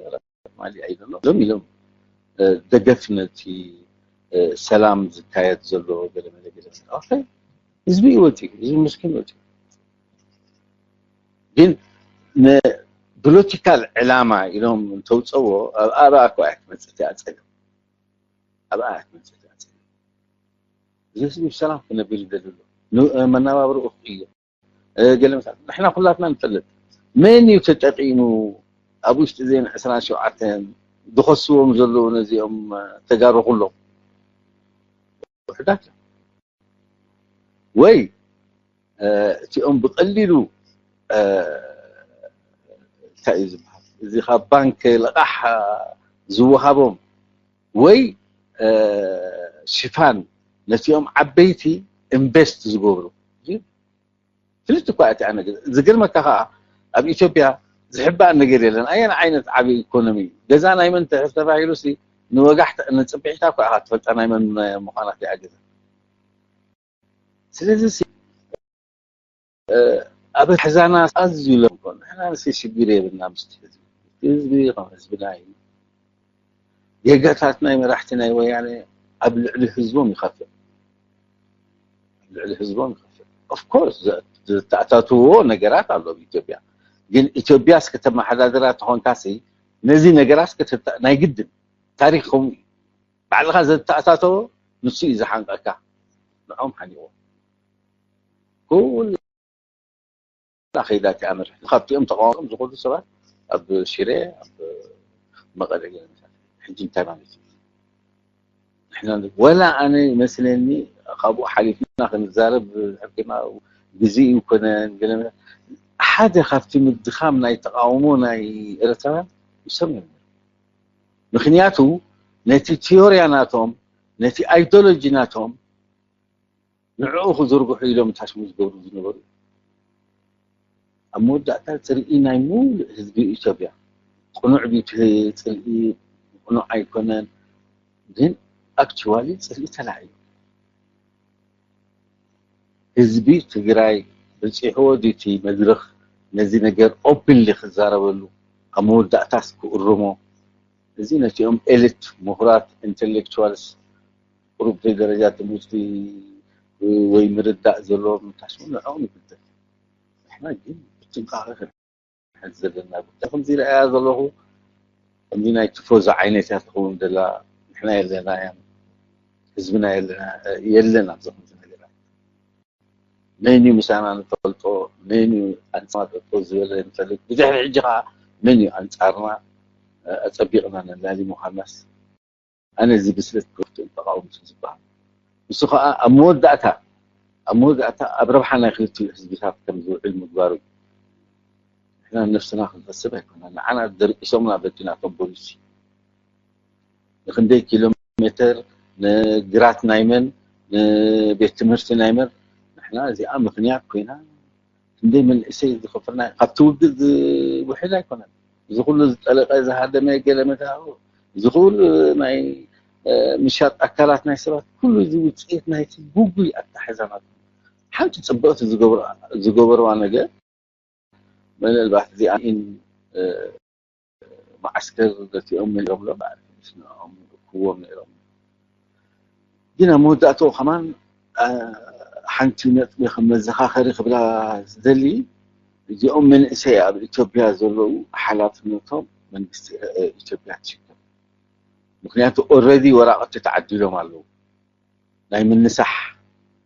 ትማሊ ኣይደሎ ሎም ኢሎም ደገፍ ነቲ ሰላም ዝካየድ ዘሎ ገለመለ ገለ ህዝቢ ይወፅእ፣ ህዝቢ ምስኪን ይወፅእ። ግን ንፖለቲካል ዕላማ ኢሎም እንተውፀዎ ኣብኣ እኮ እያ ትመፅእ እቲኣ ፀገም። ኣብኣ እያ ትመፅእ እቲኣ ፀገም። እዚ ህዝቢ ብሰላም ክነብር ይደሊ ኣሎ። መናባብርኡ ክቅይር ገለ መሳት ንሕና ኩላትና ንፈልጥ። መን እዩ ተጠቂሙ ኣብ ውሽጢ እዚን ዕስራን ሸውዓተን ዝኸስዎም ዘለዉ ነዚኦም ተጋሩ ኩሎም ውሕዳት እዮም። ወይ እቲኦም ብቐሊሉ እንታይ እዩ ዝበሃል፣ እዚ ካብ ባንክ ልቓሕ ዝወሃቦም ወይ ሽፋን ነቲኦም ዓበይቲ ኢንቨስት ዝገብሩ ፍልጥ እኳ እቲ ኣነ ዝገርመካ ከዓ ኣብ ኢትዮጵያ ዝሕባእ ነገር የለን። ኣየን ዓይነት ዓብዪ ኢኮኖሚ ገዛ ናይ መን ተባሂሉ ሲ ንወጋሕ ንፅብሒታ እኳ ኢኻ ትፈልጣ ናይ መን ምዃና እቲኣ ገዛ። ስለዚ ኣብ ሕዛና ኣዝዩ ለምኮ ንሕና ንስ ሽግር የብልና ምስ ህዝቢ ህዝቢ ከም ህዝብና እዩ። ጌጋታት ናይ መራሕቲ ናይ ወያነ ኣብ ልዕሊ ህዝቦም ይኸፍል ኣብ ልዕሊ ህዝቦም ይኸፍል። ኦፍኮርስ ዝተኣታትዎ ነገራት ኣሎ ኣብ ኢትዮጵያ። ግን ኢትዮጵያ እስከተመሓዳድራ ተኾንካሲ ነዚ ነገራት ናይ ግድን ታሪክ ከምኡ እዩ። ባዕልኻ ዘተኣታተዎ ንሱ እዩ ዝሓንቀካ። ንዖም ሓኒዎ ኩላ ከይዳ እቲኣ መሪሕ ካብቲኦም ተቃዋሞም ዝኮኑ ሰባት ኣብ ሽረ ኣብ መቐለ ገለ ሕጂ እንታይ ማለት እዩ? ንሕና ወላ ኣነ ይመስለኒ ካብኡ ሓሊፍና ክንዛረብ ሕክና ግዜ ይኮነን ገለ ሓደ ካብቲ ምድኻም ናይ ተቃውሞ ናይ ኤርትራ ይሰምዕ። ምክንያቱ ነቲ ቲዮርያ ናቶም ነቲ ኣይዶሎጂ ናቶም ንዕኡ ክዝርግሑ ኢሎም ታሽሙ ዝገብሩ ዝነበሩ። ኣብ መወዳእታ ፅርኢ ናይ ሙሉእ ህዝቢ ኢትዮጵያ ቅኑዕ ቢቱ ፅርኢ ቅኑዕ ኣይኮነን። ግን ኣክቹዋሊ ፅርኢ ተላዒሉ ህዝቢ ትግራይ በፂሕዎ ድቲ መድረክ ነዚ ነገር ኦፕንሊ ክዛረበሉ ኣብ መወዳእታስ ክእርሞ እዚ ነቲኦም ኤሊት ምሁራት ኢንቴሌክቹዋልስ ቁሩብ ደረጃ ትምህርቲ ወይ ምርዳእ ዘለዎም ምታሽሙ ንዕኦም ይግደፍ። ንሕና ግን ብጥንቃቐ ክንሕዝ ዘለና ጉዳይ ከምዚ ረኣያ ዘለኹ ከምዚ ናይ ቲፎዞ ዓይነት እያ ትኸውን ዘላ። ንሕና የለና እያ ህዝብና የለና የለን ኣብዚ ከምዚ ነገራት መን እዩ ምሳና ንፈልጦ መን እዩ ኣንፃር ጠጠው ዝበለ ንፈልጥ ብድሕሪ ሕጂ ከዓ መን እዩ ኣንፃርና ኣፀቢቕና ነላሊ ምዃናስ ኣነ እዚ ብስለት ክፍትኡ ተቃውምቱ ዝበሃል ንሱ ከዓ ኣብ መወዳእታ ኣብ መወዳእታ ኣብ ረብሓ ናይ ክልቲኡ ህዝብታት ከም ዝውዕል ምግባሩ እዩ። ንሕና ነፍስና ክንፈስብ ኣይኮና ንዓና ደርቂሶምና በቲ ናቶም ፖሊሲ ንክንደይ ኪሎ ሜተር ንግራት ናይ መን ንቤት ትምህርቲ ናይ መን ንሕና እዚኣ ምክንያት ኮይና ክንደይ መንእሰይ ዝኸፈልና ካብቲ ውግእ ዝውሕድ ኣይኮነን። እዚ ኩሉ ዝጠለቀ ዝሃደመ ገለ መታሁ እዚ ኩሉ ናይ ምሻጥ ኣካላት ናይ ሰባት ኩሉ እዚ ውፅኢት ናይቲ ጉጉይ ኣታሕዛናት ሓንቲ ፅብቕቲ ዝገበርዋ ነገር ምናልባት እዚኣ ኢን መዓስከር ነቲኦም ነሮም ሎም ንኦም ክዎም ነይሮም ግን ኣብ መወዳእትኡ ከማን ሓንቲ ነጥቢ ከም መዘኻኸሪ ክብላ ዝደሊ እዚኦም መንእሰይ ኣብ ኢትዮጵያ ዘለዉ ሓላፍነቶም መንግስቲ ኢትዮጵያ ትሽከም ምክንያቱ ኦረዲ ወራቐቲ ተዓዲሎም ኣለዉ ናይ ምንሳሕ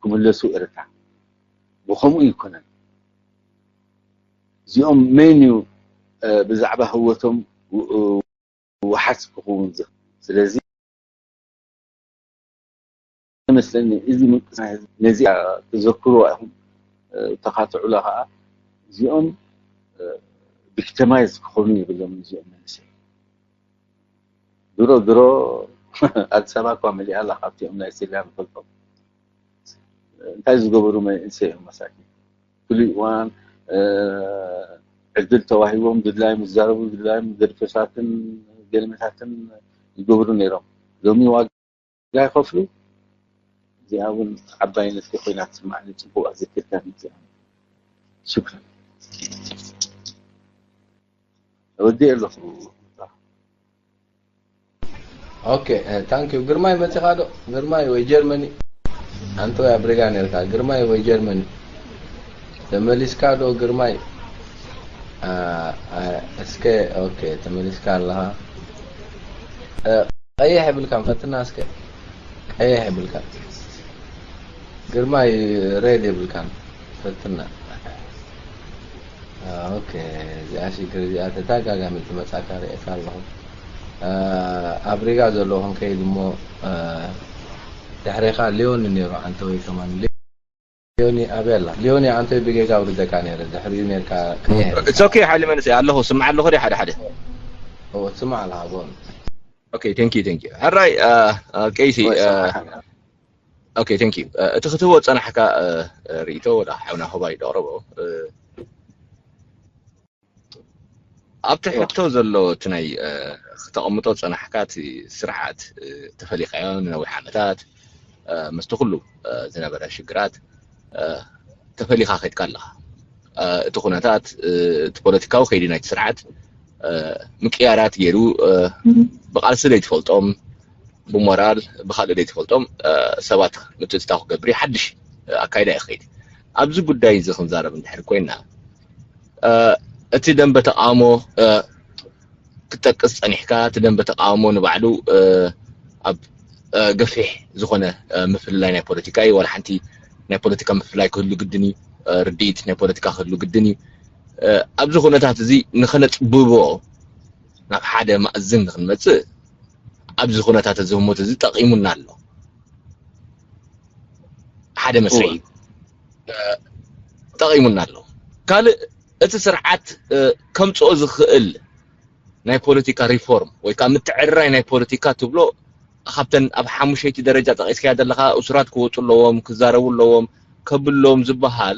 ክምለሱ ኤርትራ ብኸምኡ ይኮነን እዚኦም መን እዩ ብዛዕባ ህወቶም ውሓስ ክኸውን ዝኽእል ስለዚ መስለኒ እዚ ምንቅስቃስ ነዚኣ ተዘክርዋ ኢኹም ተኻትዑላ ከዓ እዚኦም ቪክተማይዝ ክኾኑ የብሎም እዚኦም መንእሰይ ድሮ ድሮ ኣዲስ ኣበባ እኳ መሊኣ ኣላ ካብቲኦም ናይ ስርያ ንፈልጦም እንታይ ዝገበሩ መንእሰይ እዮም መሳኪን ፍሉይ እዋን ዕድል ተዋሂቦም ድላዮም ዝዛረቡ ድላዮም ደርፍታትን ገልመታትን ይገብሩ ነይሮም ሎሚ ዋጋ ይኸፍሉ እዚኣ እውን ዓባይ ነጥቢ ኮይና ትስማዕኒ ፅቡቅ ኣዘኪርካኒ እዚኣ ሽክረን ወዲእ ኣለኹ ኦኬ ታንክ ዩ ግርማይ መፂኻ ዶ ግርማይ ወይ ጀርመኒ ኣንተ ወይ ኣብሪጋ ነርካ ግርማይ ወይ ጀርመን ተመሊስካ ዶ ግርማይ? እስከ ኦኬ ተመሊስካ ኣለኻ። ቀይሕ የብልካን ፈትና እስከ ቀይሕ የብልካን ግርማይ ሬድ የብልካን ፈትና። ኦኬ እዚኣ ሽግር እዚኣ ተደጋጋሚ ትመጻካ ርእየካ ኣለኹ። ኣብሪጋ ዘለኹም ከይድ እሞ ድሕሬኻ ሊዮን ነይሩ ኣንተ ወይ ከማን ሊዮኒ ኣበይ ኣላ ሊዮኒ ኣንተ ብጌጋ ኣውርደካ ነይረ ድሕሪኡ ነርካ ቀይሕ። It's okay ሓይሊ መንእሰይ ኣለኹ ስምዓ ኣለኹ ዲ ሓደ ሓደ። ትስማዕ ኣለኻ ጎን Okay thank you thank you ሕራይ ቀይሲ። Okay thank you እቲ ክትህቦ ጸናሕካ ርእይቶ ወላ ሓውና ሆባይ ደቕረቦ ኣብቲ ሕቶ ዘሎ እቲ ናይ ክተቐምጦ ጸናሕካ እቲ ስርዓት ተፈሊኻዮ ንነዊሕ ዓመታት ምስቲ ኩሉ ዝነበረ ሽግራት ተፈሊኻ ከድካ ኣለኻ። እቲ ኩነታት እቲ ፖለቲካዊ ከይዲ ናይቲ ስርዓት ምቅያራት ገይሩ ብቃልሲ ዘይትፈልጦም ብሞራል ብካልእ ዘይትፈልጦም ሰባት ምትእትታው ክገብር ሓድሽ ኣካይዳ ይኸይድ። ኣብዚ ጉዳይ እዚ ክንዛረብ እንድሕር ኮይና እቲ ደንበ ተቃውሞ ክጠቅስ ጸኒሕካ እቲ ደንበ ተቃውሞ ንባዕሉ ኣብ ገፊሕ ዝኾነ ምፍልላይ ናይ ፖለቲካ እዩ። ዋላ ሓንቲ ናይ ፖለቲካ ምፍልላይ ክህሉ ግድን እዩ። ርድኢት ናይ ፖለቲካ ክህሉ ግድን እዩ። ኣብዚ ኩነታት እዚ ንኸነጽብቦ ናብ ሓደ ማእዝን ንክንመጽእ ኣብዚ ኩነታት እዚ ህሞት እዚ ጠቂሙና ኣሎ። ሓደ መስርሒ እዩ ጠቂሙና ኣሎ። ካልእ እቲ ስርዓት ከምፅኦ ዝኽእል ናይ ፖለቲካ ሪፎርም ወይ ከዓ ምትዕርራይ ናይ ፖለቲካ ትብሎ ካብተን ኣብ ሓሙሸይቲ ደረጃ ጠቂስካያ ዘለካ እሱራት ክወፁ ኣለዎም ክዛረቡ ኣለዎም ከብሎም ዝበሃል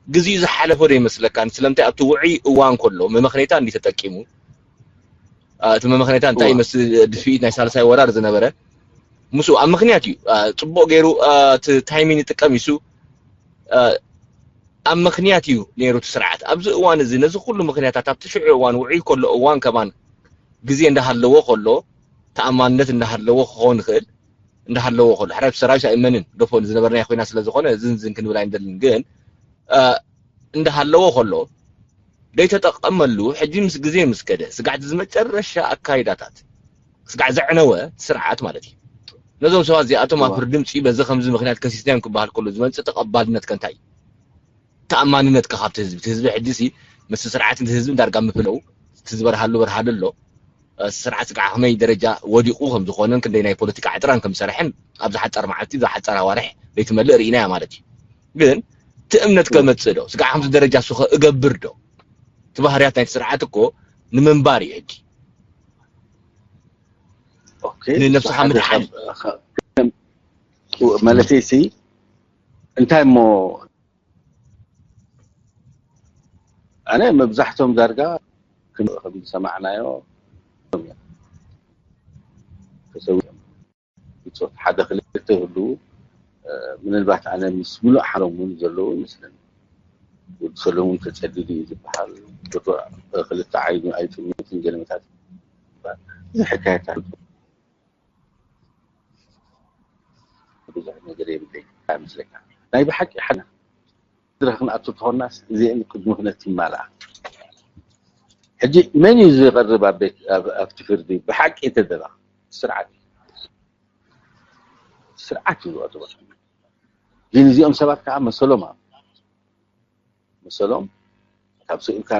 ግዜኡ ዝሓለፎ ዶ ይመስለካ? ስለምንታይ ኣብቲ ውዑይ እዋን ከሎ መመኽነይታ እንዲ ተጠቂሙ እቲ መመኽነይታ እንታይ ይመስል ድፍኢት ናይ ሳልሳይ ወራር ዝነበረ ምስኡ ኣብ ምኽንያት እዩ ፅቡቕ ገይሩ እቲ ታይሚን ይጥቀም ይሱ ኣብ ምኽንያት እዩ ነይሩ እቲ ስርዓት ኣብዚ እዋን እዚ ነዚ ኩሉ ምኽንያታት ኣብቲ ሽዑ እዋን ውዑይ ከሎ እዋን ከማን ግዜ እንዳሃለዎ ከሎ ተኣማንነት እንዳሃለዎ ክኸውን ይኽእል እንዳሃለዎ ከሎ ሕራይ ሰራዊት ኣይእመንን ዶፎ ዝነበርናዮ ኮይና ስለ ዝኾነ ዝንዝን ክንብል ኣይንደልን ግን እንዳሃለዎ ከሎ ዘይተጠቐመሉ ሕጂ ምስ ግዜ ምስ ከደ ስጋዕቲ ዝመጨረሻ ኣካይዳታት ስጋዕ ዘዕነወ ስርዓት ማለት እዩ። ነዞም ሰባት እዚኣቶም ኣብ ፍርዲ ምፅኡ በዚ ከምዚ ምክንያት ከሲስናዮም ክበሃል ከሎ ዝመፅእ ተቐባልነት ከ እንታይ እዩ? ተኣማንነት ከ ካብቲ ህዝቢ እቲ ህዝቢ ሕጂ ሲ ምስቲ ስርዓት እቲ ህዝቢ ዳርጋ ምፍለው እቲ ዝበርሃሉ በርሃሉ ኣሎ ስርዓት ስጋዕ ከመይ ደረጃ ወዲቑ ከም ዝኾነን ክንደይ ናይ ፖለቲካ ዕጥራን ከም ዝሰርሐን ኣብ ዝሓፀረ መዓልቲ ዝሓፀረ ኣዋርሕ ዘይትመልእ ርኢናያ ማለት እዩ። ግን እቲ እምነት ከመፅእ ዶ ስጋዕ ከምዚ ደረጃ ሱኸ እገብር ዶ እቲ ባህርያት ናይቲ ስርዓት እኮ ንምንባር እዩ ሕጂ ንነብስኻ ምድሓን ማለት ሲ እንታይ እሞ ኣነ መብዛሕቶም ዳርጋ ከም ዝሰማዕናዮ ተሰዊኦም ብፆት ሓደ ክልተ ይህልዉ ምናልባት ኣነ ምስ ሙሉእ ሓሎም እውን ዘለዉ ይመስለኒ ወዲ ሰለሙን ተፀዲዱ እዩ ዝበሃል ብርቱዕ ክልተ ዓይኑ ኣይጥምትን ገለመታት እዚ ሕካየታት ብዙሕ ነገር የብለይ ኣይመስለካ ናይ ብሓቂ ሓና ድረ ክንኣቱ ተኾናስ እዚአን ቅድሚ ክነት ይማልኣ ሕጂ መን እዩ ዝቐርብ ኣብቲ ፍርዲ ብሓቂ ተደራ ስርዓት ስርዓት እዩ ዝቐርባ ግን እዚኦም ሰባት ከዓ መሰሎም ኣብ መሰሎም ካብ ስእልካ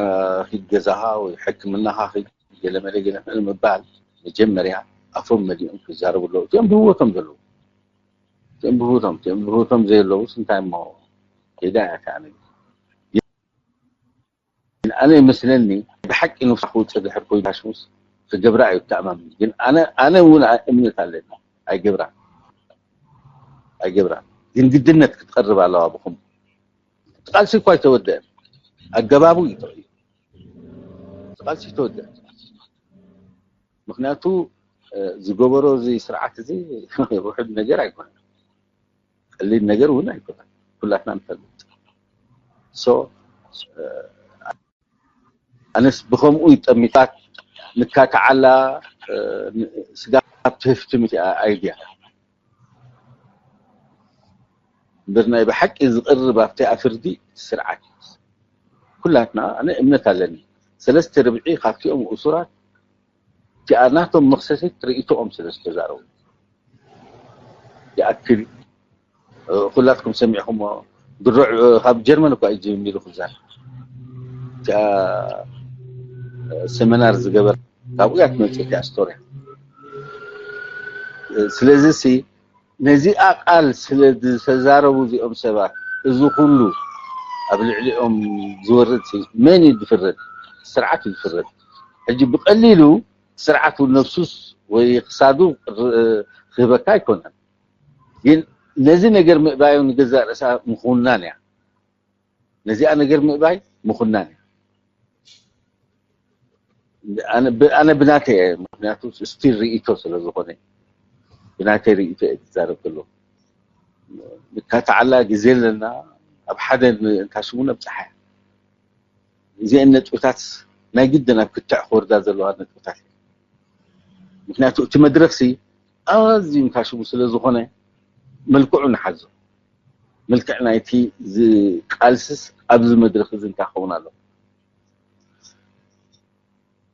ሂድ ገዛኻ ወይ ሕክምናኻ ሂድ ገለመለ ገለመለ ምባል መጀመርያ ኣፎም መሊኦም ክዛረቡ ኣለዉ እዚኦም ብህወቶም ዘለዉ እዚኦም ብህወቶም እዚኦም ብህወቶም ዘየለዉስ እንታይ እሞ ኬዳ እያ ከዓ ነገር ግን ኣነ ይመስለኒ ብሓቂ ነብሳ ክውፅእ ድሕር ኮይኑ ሃሽሙስ ክገብራ እዩ ተኣማምን ግን ኣነ ኣነ እውን እምነት ኣለኒ ኣይገብራን ኣይገብራን ግን ግድነት ክትቀርብ ኣለዋ ብኹም ቃልሲ እኳ ኣይተወደአን ኣገባቡ እዩ ተቐይሩ ቃልሲ ኣይተወደአን ምክንያቱ ዝገበሮ እዚ ስርዓት እዚ ውሕድ ነገር ኣይኮነን ቀሊል ነገር እውን ኣይኮነን ኩላትና ንፈልጥ so ኣነስ ብከምኡ ይጠሚታት ንካትዓላ ስጋብ ትህፍትም እቲኣ ኣይድያ እምበር ናይ ብሓቂ ዝቕርብ ኣብቲ ኣፍርዲ ስርዓት እዩ። ኩላትና ኣነ እምነት ኣለኒ። ሰለስተ ርብዒ ካብቲኦም እሱራት እቲኣ ናቶም መኽሰሲት ርእይቶኦም ስለ ዝተዛረቡ ይኣክል። ኩላትኩም ሰሚዕኹሞ ድሮ ካብ ጀርመን እኳ እዩ ጀሚሩ ክዛር እቲኣ ሰመናር ዝገበር ካብኡ እያ ትመፅእ እቲኣ ስቶርያ። ስለዚ ሲ ነዚኣ ቃል ስለ ዝተዛረቡ እዚኦም ሰባት እዚ ኩሉ ኣብ ልዕሊኦም ዝወርድ መን እዩ ዝፍረድ? ስርዓት እዩ ዝፍረድ። ሕጂ ብቀሊሉ ስርዓት እውን ነብሱስ ወይ ክሳዱ ክህበካ ኣይኮነን። ግን ነዚ ነገር ምእባዩ ንገዛእ ርእሳ ምኹናን እያ። ነዚኣ ነገር ምእባይ ምኹናን እያ። ኣነ ብናተይ እየ፣ ምክንያቱ ስቲል ርእይቶ ስለ ዝኾነ ብናተይ ርእይቶ እየ ዝዛረብ ዘሎ። ንካተዓላ ግዜ ኣለና፣ ኣብ ሓደ እንታሽሙ ነብፅሓ። እዚአን ነጥብታት ናይ ግድን ኣብ ክትዕ ክወርዳ ዘለዋ ነጥብታት። ምክንያቱ እቲ መድረክ ሲ ኣዝዩ እንታሽሙ ስለ ዝኾነ መልክዑ ንሓዞ። መልክዕ ናይቲ ቃልስስ ኣብዚ መድረክ እዚ እንታይ ክኸውን ኣሎ?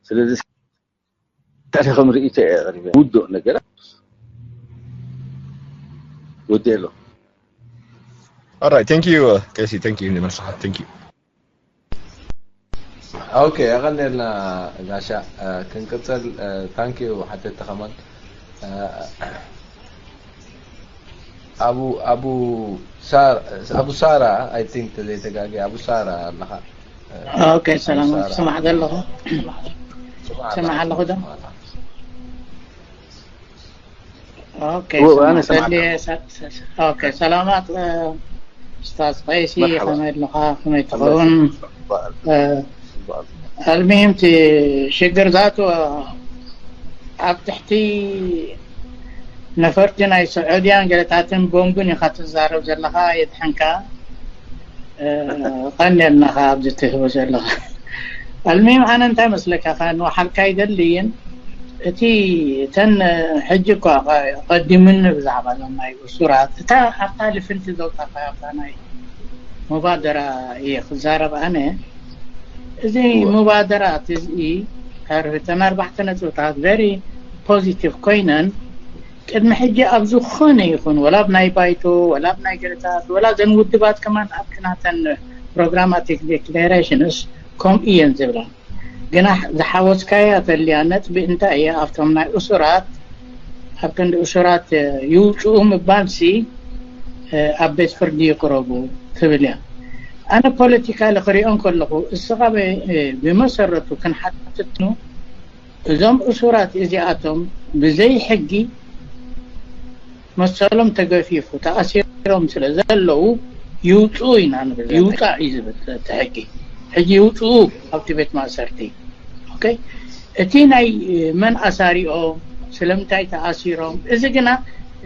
ስለዚ ታሪኽም ርእይቶ እየ ኣቕሪበ። ውዱእ ነገራት ወዲኤ ኣሎ። Alright, thank you, uh, Casey. Thank you, Nimar Sahat. Thank you. Okay, ኣቐንደልና ጋሻ ክንቅፅል። Thank you ሓተቲ ከማን ኣቡ ኣቡ ሳራ ኣቡ ሳራ I think ተዘይተጋጊ ኣቡ ሳራ ኣለኻ። Okay, ሰላም ስማዕ ዘለኹ ስማዕ ኣለኹ ዶ? Okay, ሰላማት ኡስታዝ ቀይሲ ከመይ ኣለኻ? ከመይ ትኸውን? ኣልሚሂም እቲ ሽግር ዛቱ ኣብ ትሕቲ ነፈርቲ ናይ ስዑድያን ገለታትን ቦምብን ኢኻ ትዛረብ ዘለኻ። የድሕንካ ቀንየልና ከኣ ኣብዚ ትህቦ ዘለኻ። ኣልሚሂም ኣነ እንታይ መስለካ ከ ንወሓልካ ኣይደልይን። እቲ እተን ሕጂ እኳ ቀዲምኒ ብዛዕባ ዞም ናይ እሱራት እታ ኣብታ ልፍንቲ ዘውፃእካ ኣብታ ናይ ሙባደራ እየ ክዛረብ ኣነ። እዚ ሙባደራት እዚ እተን ኣርባዕተ ነጥብታት very positive ኮይነን ቅድሚ ሕጂ ኣብ ዝኾነ ይኹን ወላ ኣብ ናይ ባይቶ ወላ ኣብ ናይ ገለታት ወላ ዘን ውድባት ከማን ኣብቲ ናተን programmatic declarations ከምኡ እየን ዝብላ። ግና ዝሓወስካያ ተልያ ነጥቢ እንታይ እያ ኣብቶም ናይ እሱራት ኣብ ክንዲ እሱራት ይውፅኡ ምባልሲ ኣብ ቤት ፍርዲ ይቅረቡ ትብል እያ። ኣነ ፖለቲካሊ ክሪኦ እንከለኹ እስኻ ብመሰረቱ ክንሓትት እዞም እሱራት እዚኣቶም ብዘይ ሕጊ መሰሎም ተገፊፉ ተኣሲሮም ስለ ዘለዉ ይውፅኡ ኢና ንብል። ይውፃእ እዩ ዝብል እቲ ሕጊ። ሕጂ ይውፅኡ ኣብቲ ቤት ማእሰርቲ። ኦኬ፣ እቲ ናይ መን ኣሳሪኦም ስለምንታይ ተኣሲሮም እዚ ግና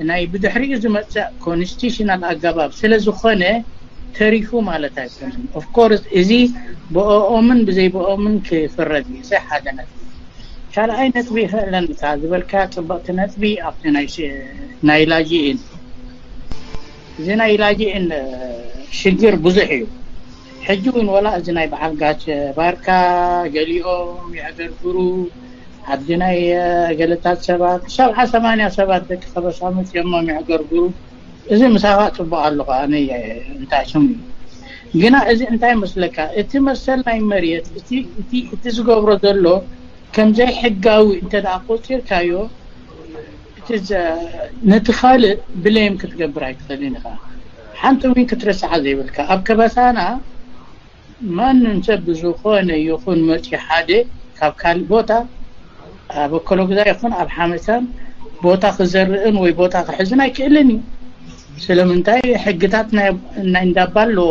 ናይ ብድሕሪኡ ዝመፅእ ኮንስቲቱሽናል ኣገባብ ስለ ዝኾነ ተሪፉ ማለት ኣይኮነን። ኦፍኮርስ እዚ ብኦኦምን ብዘይ ብኦምን ክፍረድ እዩ። እዚ ሓደ ነጥቢ። ካልኣይ ነጥቢ ይኽእለን እታ ዝበልካ ፅብቕቲ ነጥቢ ኣብቲ ናይ ላጂኢን እዚ ናይ ላጂኢን ሽግር ብዙሕ እዩ። ሕጂ እውን ወላ እዚ ናይ በዓል ጋች ባርካ ገሊኦም የዕገርግሩ ዓዲ ናይ ገለታት ሰባት ሰብዓ ሰማንያ ሰባት ደቂ ከበሳ መፅኦሞም የዕገርግሩ። እዚ ምሳኻ ፅቡቅ ኣለኹ ኣነ እንታይ ሽሙ እዩ ግና እዚ እንታይ መስለካ እቲ መሰል ናይ መሬት እቲ ዝገብሮ ዘሎ ከምዘይ ሕጋዊ እንተ ደኣ ቆፂርካዮ ነቲ ካልእ ብሌም ክትገብር ኣይትኽእልን ኢኻ። ሓንቲ እውን ክትርስዓ ዘይብልካ ኣብ ከበሳና ማንም ሰብ ብዝኾነ ይኹን መፂኡ ሓደ ካብ ካልእ ቦታ ኣብ ኣከለጉዛ ይኹን ኣብ ሓመሳን ቦታ ክዘርእን ወይ ቦታ ክሕዝን ኣይክእልን እዩ። ስለምንታይ ሕግታት ናይ እንዳባ ኣለዎ፣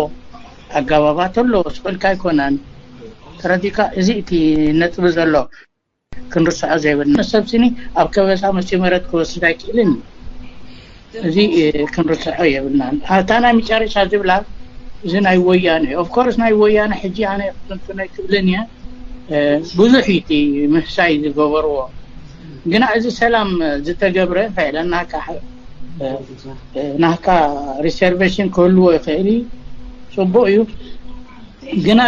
ኣገባባት ኣለዎ፣ ስቕልካ ኣይኮነን። ተረዲካ እዚ እቲ ነጥቢ ዘሎ ክንርስዖ ዘይብልና ሰብ ስኒ ኣብ ከበሳ መፂኡ መረት ክወስድ ኣይክእልን እዩ። እዚ ክንርስዖ የብልናን። እታ ናይ መጨረሻ ዝብላ እዚ ናይ ወያነ እዩ። ኦፍኮርስ ናይ ወያነ ሕጂ ኣነ ክትንትን ኣይክእልን እየ። ብዙሕ እዩ እቲ ምህሳይ ዝገበርዎ። ግና እዚ ሰላም ዝተገብረ ፈዕለና ናካ reservation ክህልዎ ይኽእል እዩ፣ ጽቡቕ እዩ። ግና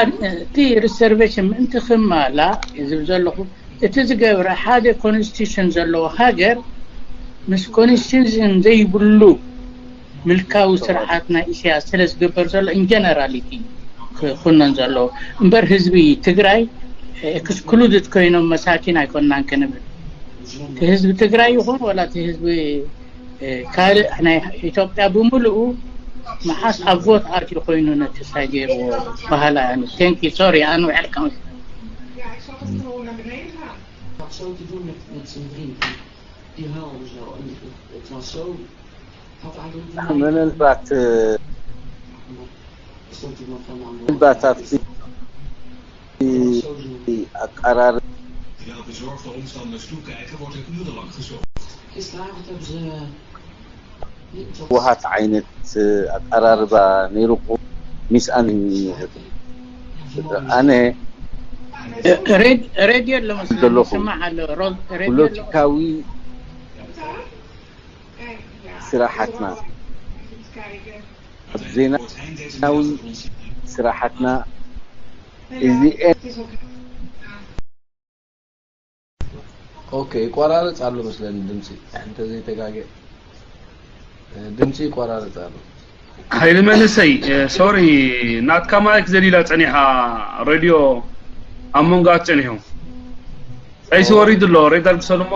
እቲ reservation ምእንቲ ክማላእ ዝብል ዘለኹ፣ እቲ ዝገብረ ሓደ constitution ዘለዎ ሃገር ምስ constitution ዘይብሉ ምልካዊ ስርዓት ናይ ኢሳያስ ስለ ዝግበር ዘሎ in generality ክኹነን ዘለዎ እምበር፣ ህዝቢ ትግራይ excluded ኮይኖም መሳኪን ኣይኮናን ክንብል፣ እቲ ህዝቢ ትግራይ ይኹን ወላ እቲ ህዝቢ ካልእ ናይ ኢትዮጵያ ብምልኡ መዓስ ኣብ vote ኣትዩ ኮይኑ ነቲ ሳይ ገይርዎ ባህላ። Thank you, sorry ኣንውሐልካ። ምናልባት ምናልባት ኣብቲ ኣቀራር ህወሓት ዓይነት ኣቀራርባ ነይሩኹ። ሚስ ኣን ኣነ ሬድዮ ኣሎ መስለኒ፣ ይስማዕ ኣሎ። ሬድዮ ኣሎ። ፖለቲካዊ ስራሓትና፣ ኣብ ዜናዊ ስራሓትና እዚኤን ኦኬ፣ ይቆራረጽ ኣሎ መስለኒ ድምጺ። እንተ ዘይተጋገ ድምጺ ይቆራረጽ ኣሎ። ሃይለ መንእሰይ፣ ሶሪ፣ ናትካ ማይክ ዘሊላ ጸኒሓ፣ ሬድዮ ኣብ መንጎ ኣት ጸኒሑ። ቀይሲ ወሪዱ ኣሎ፣ ሬድ ኣልግሰሉ እሞ።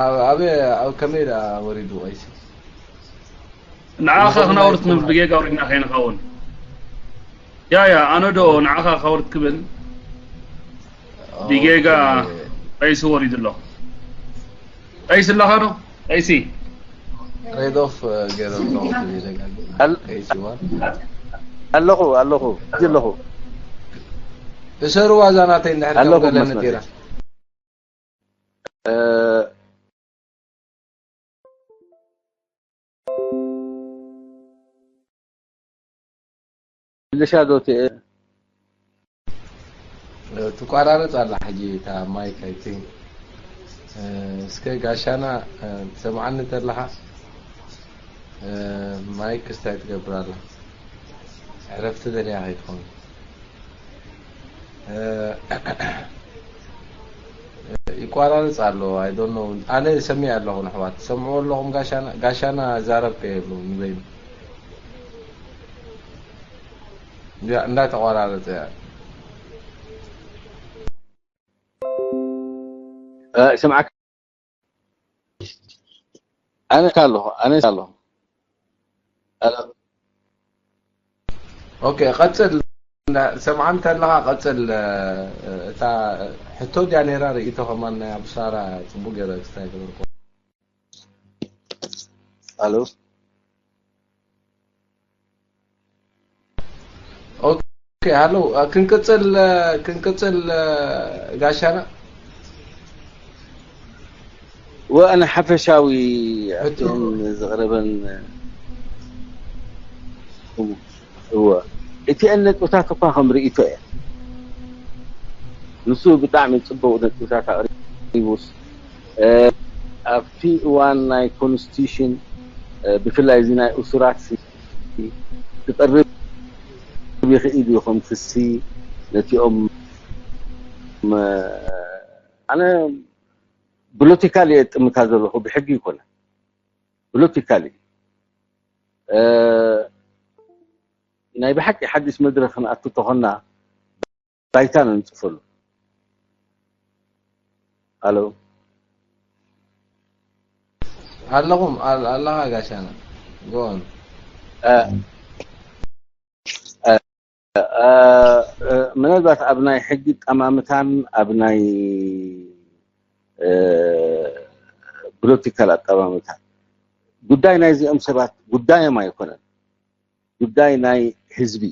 ኣብ ኣብ ኣብ ከመይ ደኣ ወሪዱ ቀይሲ? ንዓኻ ክናውርት ንብል ብጌጋ ወሪድና ከይንኸውን። ያ ያ ኣነ ዶ ንዓኻ ካውርት ክብል ብጌጋ ቀይሲ ወሪዱ ኣሎ። ቀይሲ ኣለኻ ዶ? ቀይሲ ሬድ ኦፍ ገይረ ኣለኹ። ኣለኹ ኣለኹ ኣለኹ። እሰሩ ዋዛ ናተይ እንድሕር ከም ኣለኹ ገለ መስመር። ነጢራ። ምልሻ ዶ ትእ- ትቋራረጽ ኣላ ሕጂ እታ ማይክ። ኣይ ቲንክ እስከ ጋሻና ትሰምዓኒ ተለኻ ማይክ ክስታይ ትገብር ኣላ። ዕረፍቲ ደልያ ከይትኸውን። ይቋራርጽ ኣሎ። I don't know። ኣነ ሰሚዐ ኣለኹ። ንሕዋት ትሰምዕዎ ኣለኹም? ጋሻና ጋሻና ዛረብ ከየብሉ ንበይኑ እንዳ ተቋራረጸ። ስምዓካ ኣነ ኣለኹ ኣነ ኣለኹ። ኦኬ፣ ቀጽል። ሰምዓን ተለኻ ቀጽል። እታ ሕቶ ድያ ነይራ? ርእይቶ ከማን ናይ ኣቡሳራ ጽቡቅ ገይረ ክስታይ ገበርኩ። ኣሎ። ኦኬ፣ ሃሎ፣ ክንቅጽል ክንቅጽል ጋሻና። ወኣነ ሓፈሻዊ ሕቶን ዝቕረበን እወ፣ እቲአን ነጥብታት እኳ ከም ርእይቶ እየ። ንሱ ብጣዕሚ ጽቡቕ ነጥብታት ኣቕሪቡስ፣ ኣብቲ እዋን ናይ ኮንስቲቱሽን ብፍላይ እዚ ናይ እሱራት ክቐርብ ይኽእል እዩ ከም ክሲ ነቲኦም ኣነ ብሎቲካል እየ ጥምታ ዘለኹ ብሕጊ ይኮነ ብሎቲካል እዩ። ናይ ብሓቂ ሓድሽ መድረክ ክንኣቱ ተኾና ባይታ ነንጽፈሉ። ኣሎ ኣለኹም ኣለኻ ጋሻና ጎን ምናልባት ኣብ ናይ ሕጊ ጠማምታን ኣብ ናይ ፖለቲካል ኣጠማምታን ጉዳይ ናይዚኦም ሰባት ጉዳዮም ኣይኮነን። ጉዳይ ናይ ህዝቢ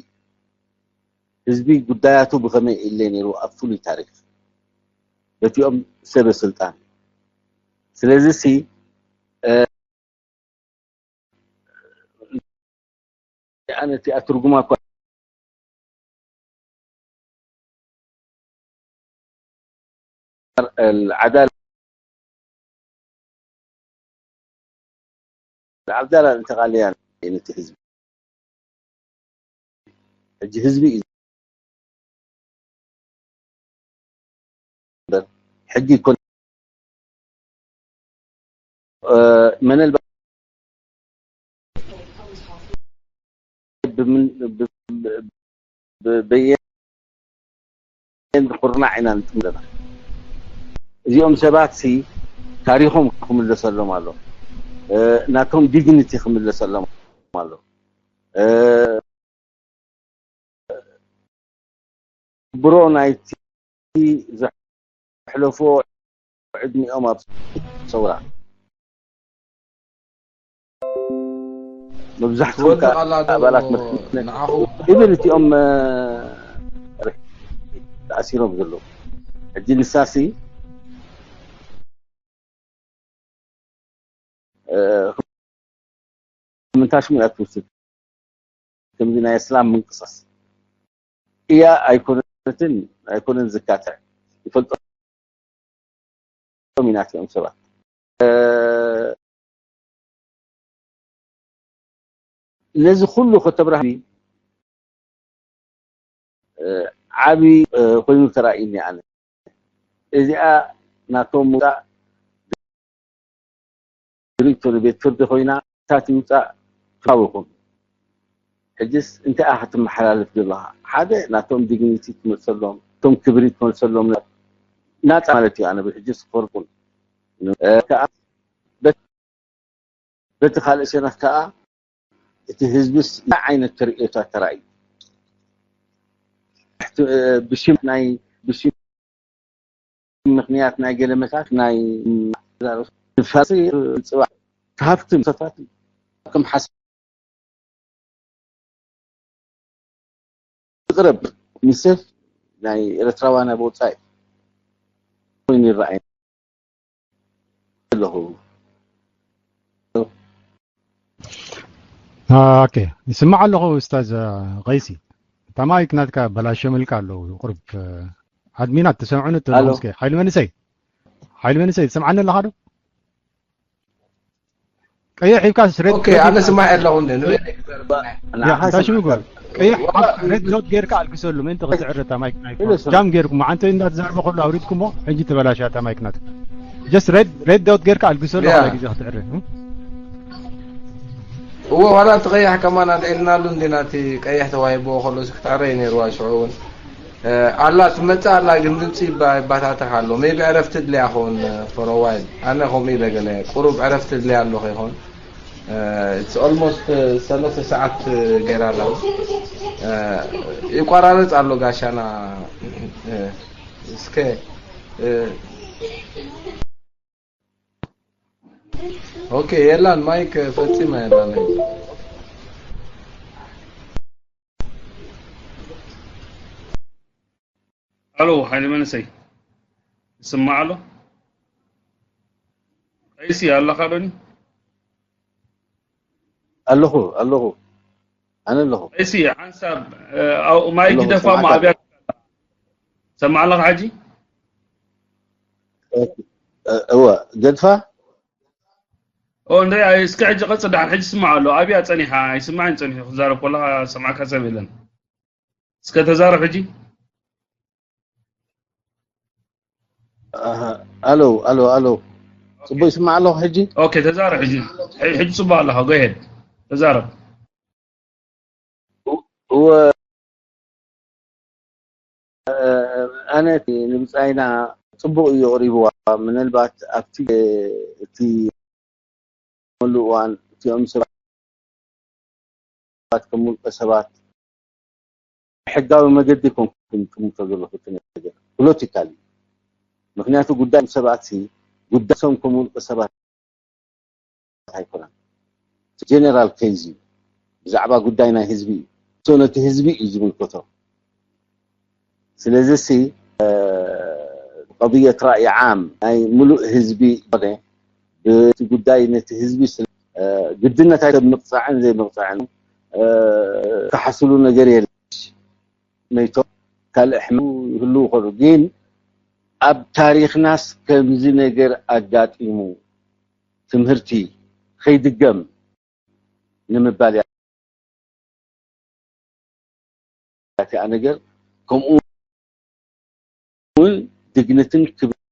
ህዝቢ ጉዳያቱ ብኸመይ ኢለ ነይሩ ኣብ ፍሉይ ታሪክ በቲኦም ሰበ ስልጣን። ስለዚ ሲ ኣነ እቲኣ ትርጉማ እኳ العدالة ዓብደላ እንተቓልያን ነቲ ህዝቢ ሕጂ ህዝቢ እዩ እምበር ሕጊ ይኮን። መነል ብምን በየን ኩርናዕ ኢና ንጥምዘና። እዚኦም ሰባት ሲ ታሪኾም ክምለሰሎም ኣሎ። ናቶም ዲግኒቲ ክምለሰሎም ኣሎ። ብሮ ናይቲ ዘሕለፎ ዕድሚኦም ኣብ ሰውራ መብዛሕትኦም ኣባላት ኢቨን እቲኦም ተኣሲሮም ዘለዉ ሕጂ ንሳሲ ምንታሽሙ እያ ትውስድ ከምዚ ናይ እስላም ምንቅሳስ እያ ኣይኮነትን ኣይኮነን ዝካትዕ ይፈልጦም ኢና እቲኦም ሰባት ነዚ ኩሉ ከተብራህ ዓቢ ኮይኑ ተራእዩኒ ኣነ እዚኣ ናቶም ምውፃእ ድሪቶ ንቤት ፍርዲ ኮይና እታ ትምፃእ ትሃው ይኹን ሕጅስ እንታይ ኢኻ ትመሓላለፍ ዘለኻ ሓደ ናቶም ዲግኒቲ ትመልሰሎም እቶም ክብሪ ትመልሰሎም ናፃ ማለት እዩ ኣነ ብሕጅስ ፈርቁን ከዓ በቲ ካልእ ሸነኽ ከዓ እቲ ህዝብስ እንታይ ዓይነት ተርእዮታት ተራእዩ ብሽም ናይ ብሽም ምክንያት ናይ ገለ መሳት ናይ ንፋሲ ፅባሕ ሃፍቲ ሰፋት ከም ሓስ ዝቕረብ ሚስር ናይ ኤርትራውያን ኣብ ወፃኢ ኮይኑ ይረኣይ ኣለኹ። ኦኬ ይስማዕ ኣለኹ ኡስታዝ ቀይሲ። እታ ማይክ ናትካ በላሸ መልካ ኣለዉ ቁርብ ኣድሚናት ትሰምዑኒ ኣለኹም እስከ ሓይሊ መንእሰይ ሓይሊ መንእሰይ ትሰምዓኒ ኣለኻ ዶ? ቀይሕ ሒብካ ስሬት ኦኬ ኣነ ስማዕ ኣለኹ እንደ ንበይ ያ እንታይ ሽሙ ግበር ቀይሕ ሬድ ዶት ጌርካ ኣልግሰሉ ምእንቲ ክትዕረ እታ ማይክ ናይ ጃም ጌርኩም ዓንተ እንዳተዛርበ ከሎ ኣውሪድኩሞ ሕጂ ተበላሻ እታ ማይክ ናትካ just red red dot ጌርካ ኣልግሰሉ ያ። ካልእ ግዜ ክትዕረ እም? እዎ ዋላ እቲ ቀያሕ ከማን ኣልዒልናሉ እንዲና እቲ ቀያሕ ተዋሂብዎ ከሎ ክትዕረ እዩ ነይርዋ ሽዑ እውን ኣላ ትመጽእ ኣላ ግን ድምጺ ይባታተኽ ኣሎ ሜቢ ዕረፍቲ ድልያ ኸውን for a while ኣነ ከምኡ ኢለ ገለ ቁሩብ ዕረፍቲ ድልያ ኣሎ ከይኾን it's almost ሰለስተ ሰዓት ገይራ ኣላ ይቋራረጽ ኣሎ ጋሻና እስከ ኦኬ የላን ማይክ ፈጺማ የላን ኣሎ ሓይሊ መንእሰይ ይስማዕ ኣሎ ቀይሲ ኣለኻ ዶኒ ኣለኹ ኣለኹ ኣነ ኣለኹ ቀይሲ ሓንሳብ ማይክ ኣለኹ፣ ደፋ ስማዕካ። ማዕብያ ሰማዕ ኣለኻ ሕጂ እወ ገድፋ ኦ እንደ እስከ ሕጂ ቀጽል ደሓን ሕጂ ስማዕ ኣሎ ኣብያ ጸኒሓ ይስማዕን ጸኒሑ ክዛረብ ከለኻ ሰማዕካ ሰብ የለን እስከ ተዛረብ ሕጂ ኣሎ ኣሎ ኣሎ ጽቡቅ ይስማዕ ኣለኹ ሕጂ ኦኬ ተዛረብ ሕጂ ሕጂ ጽቡቅ ኣለኻ go ahead ተዛረብ እወ ኣነ እቲ ንብጻይና ጽቡቕ እዩ ኣቕሪብዋ ምናልባት ኣብቲ እቲ መሉ እዋን እቲኦም ሰባት ከም ውልቀ ሰባት ብሕጋዊ መገዲ ኮንኩም ትምቶ ዘለኹ እቲ ነገር ፖለቲካል እዩ ምክንያቱ ጉዳይ ሰባት ጉዳይ ሶም ከም ውልቀ ሰባት ኣይኮነን ጀነራል ኬዝ እዩ ብዛዕባ ጉዳይ ናይ ህዝቢ እዩ ነቲ ህዝቢ እዩ ዝምልከቶ ስለዚ ሲ ቀضية رأي عام ናይ ሙሉእ ህዝቢ ኮነ ብቲ ጉዳይ ነቲ ህዝቢ ግድነት ኣይተብ ምቕፃዕን ዘይምቕፃዕን ክሓስሉ ነገር የለ መይቶ ካልእ ሕመ ይህልው ከሉ ግን ኣብ ታሪክናስ ከምዚ ነገር ኣጋጢሙ ትምህርቲ ከይድገም ንምባል እያ እቲኣ ነገር። ከምኡ እውን ድግንትን ክብርን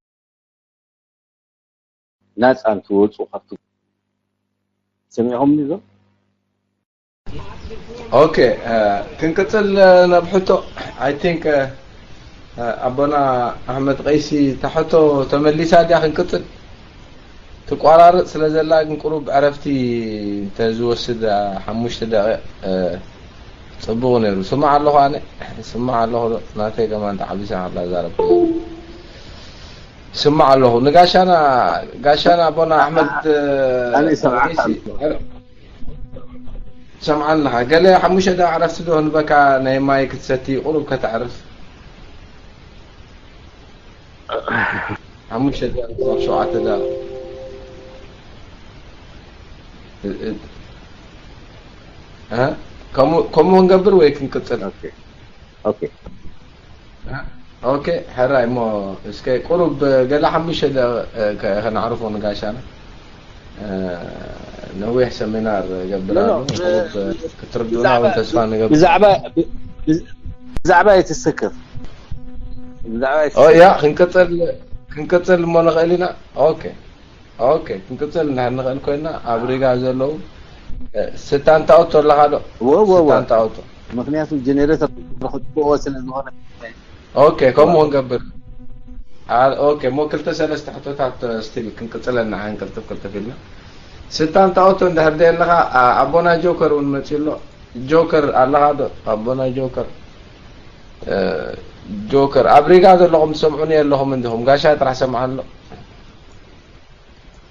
ናፃ እንትወፁ ካብቲ ሰሚዕኹም ዶ? ኦኬ፣ ክንቅፅል ናብ ሕቶ። I think ኣቦና ኣሕመድ ቀይሲ፣ እታ ሕቶ ተመሊሳ ድያ? ክንቅፅል ትቋራርፅ ስለ ዘላ ግን ቁሩብ ዕረፍቲ እንተዝወስድ ሓሙሽተ ደቂቕ ፅቡቕ ነይሩ። ስማዕ ኣለኹ ኣነ፣ ስማዕ ኣለኹ ዶ? ናተይ ከማን ተዓቢሳ ከላ ዛረብ ስማዕ ኣለኹ። ንጋሻና፣ ጋሻና ኣቦና ኣሕመድ ኣነ ይሰምዓካ ቀይሲ፣ ኣለኹ። ሰምዓና። ገለ ሓሙሽተ ደቂቕ ዕረፍቲ ዶ ክንበካ፣ ናይ ማይ ክትሰቲ ቁሩብ ከተዕርፍ። ሓሙሽተ ደቂቕ ክሳብ ሸውዓተ ደቂቕ። እ- እ- እ? ከምኡ፣ ከምኡ ክንገብር ወይ ክንቅፅል? ኦኬ፣ ኦኬ። ኦኬ፣ ሕራይ እሞ እስከ ቁሩብ ገለ ሓሙሽተ ደቂቕ ከ-፣ ከነዕርፎ ንጋሻና። ነዊሕ ሰሚናር ገብር ኖ፣ ኖ፣ ኣሎ። ቁሩብ ክትርዱና እውን ተስፋ ንገብር። ብዛዕባ ብዛዕባ ኣይትስክፍ። ብዛዕባ ኦ ያ ኣይትስክፍ። ክንቅፅል፣ ክንቅፅል እሞ ንኽእል ኢና። ኦኬ፣ ኦኬ፣ ክንቅፅል እንድሕር ንኽእል ኮይና ኣብ ሪጋ ዘለዉ ስታንታ ኦቶ ኣለኻ ዶ? ወ- ወ- ወ- ስታንታ ኦቶ። ምክንያቱ ጀኔሬተር ክጥፍኦ ስለ ዝኾነ። ኦኬ፣ ከምኡ ክንገብር። አ- ኦኬ፣ እሞ ክልተ ሰለስተ ሕቶታት ስቲል ክንቅፅለና፣ ክንቅልጥፍ ቅልጥፍ ኢልና። ስታንታ ኦቶ እንድሕር ደይ ኣለኻ፣ አ- ኣቦና ጆከር እውን መፂኡ ኣሎ። ጆከር ኣለኻ ዶ? ኣቦና ጆከር፣ እ፣ ጆከር፣ ኣብ ሪጋ ዘለኹም ትሰምዑኒ ኣለኹም እንዲኹም? ጋሻ ጥራሕ ሰምዓ ኣሎ።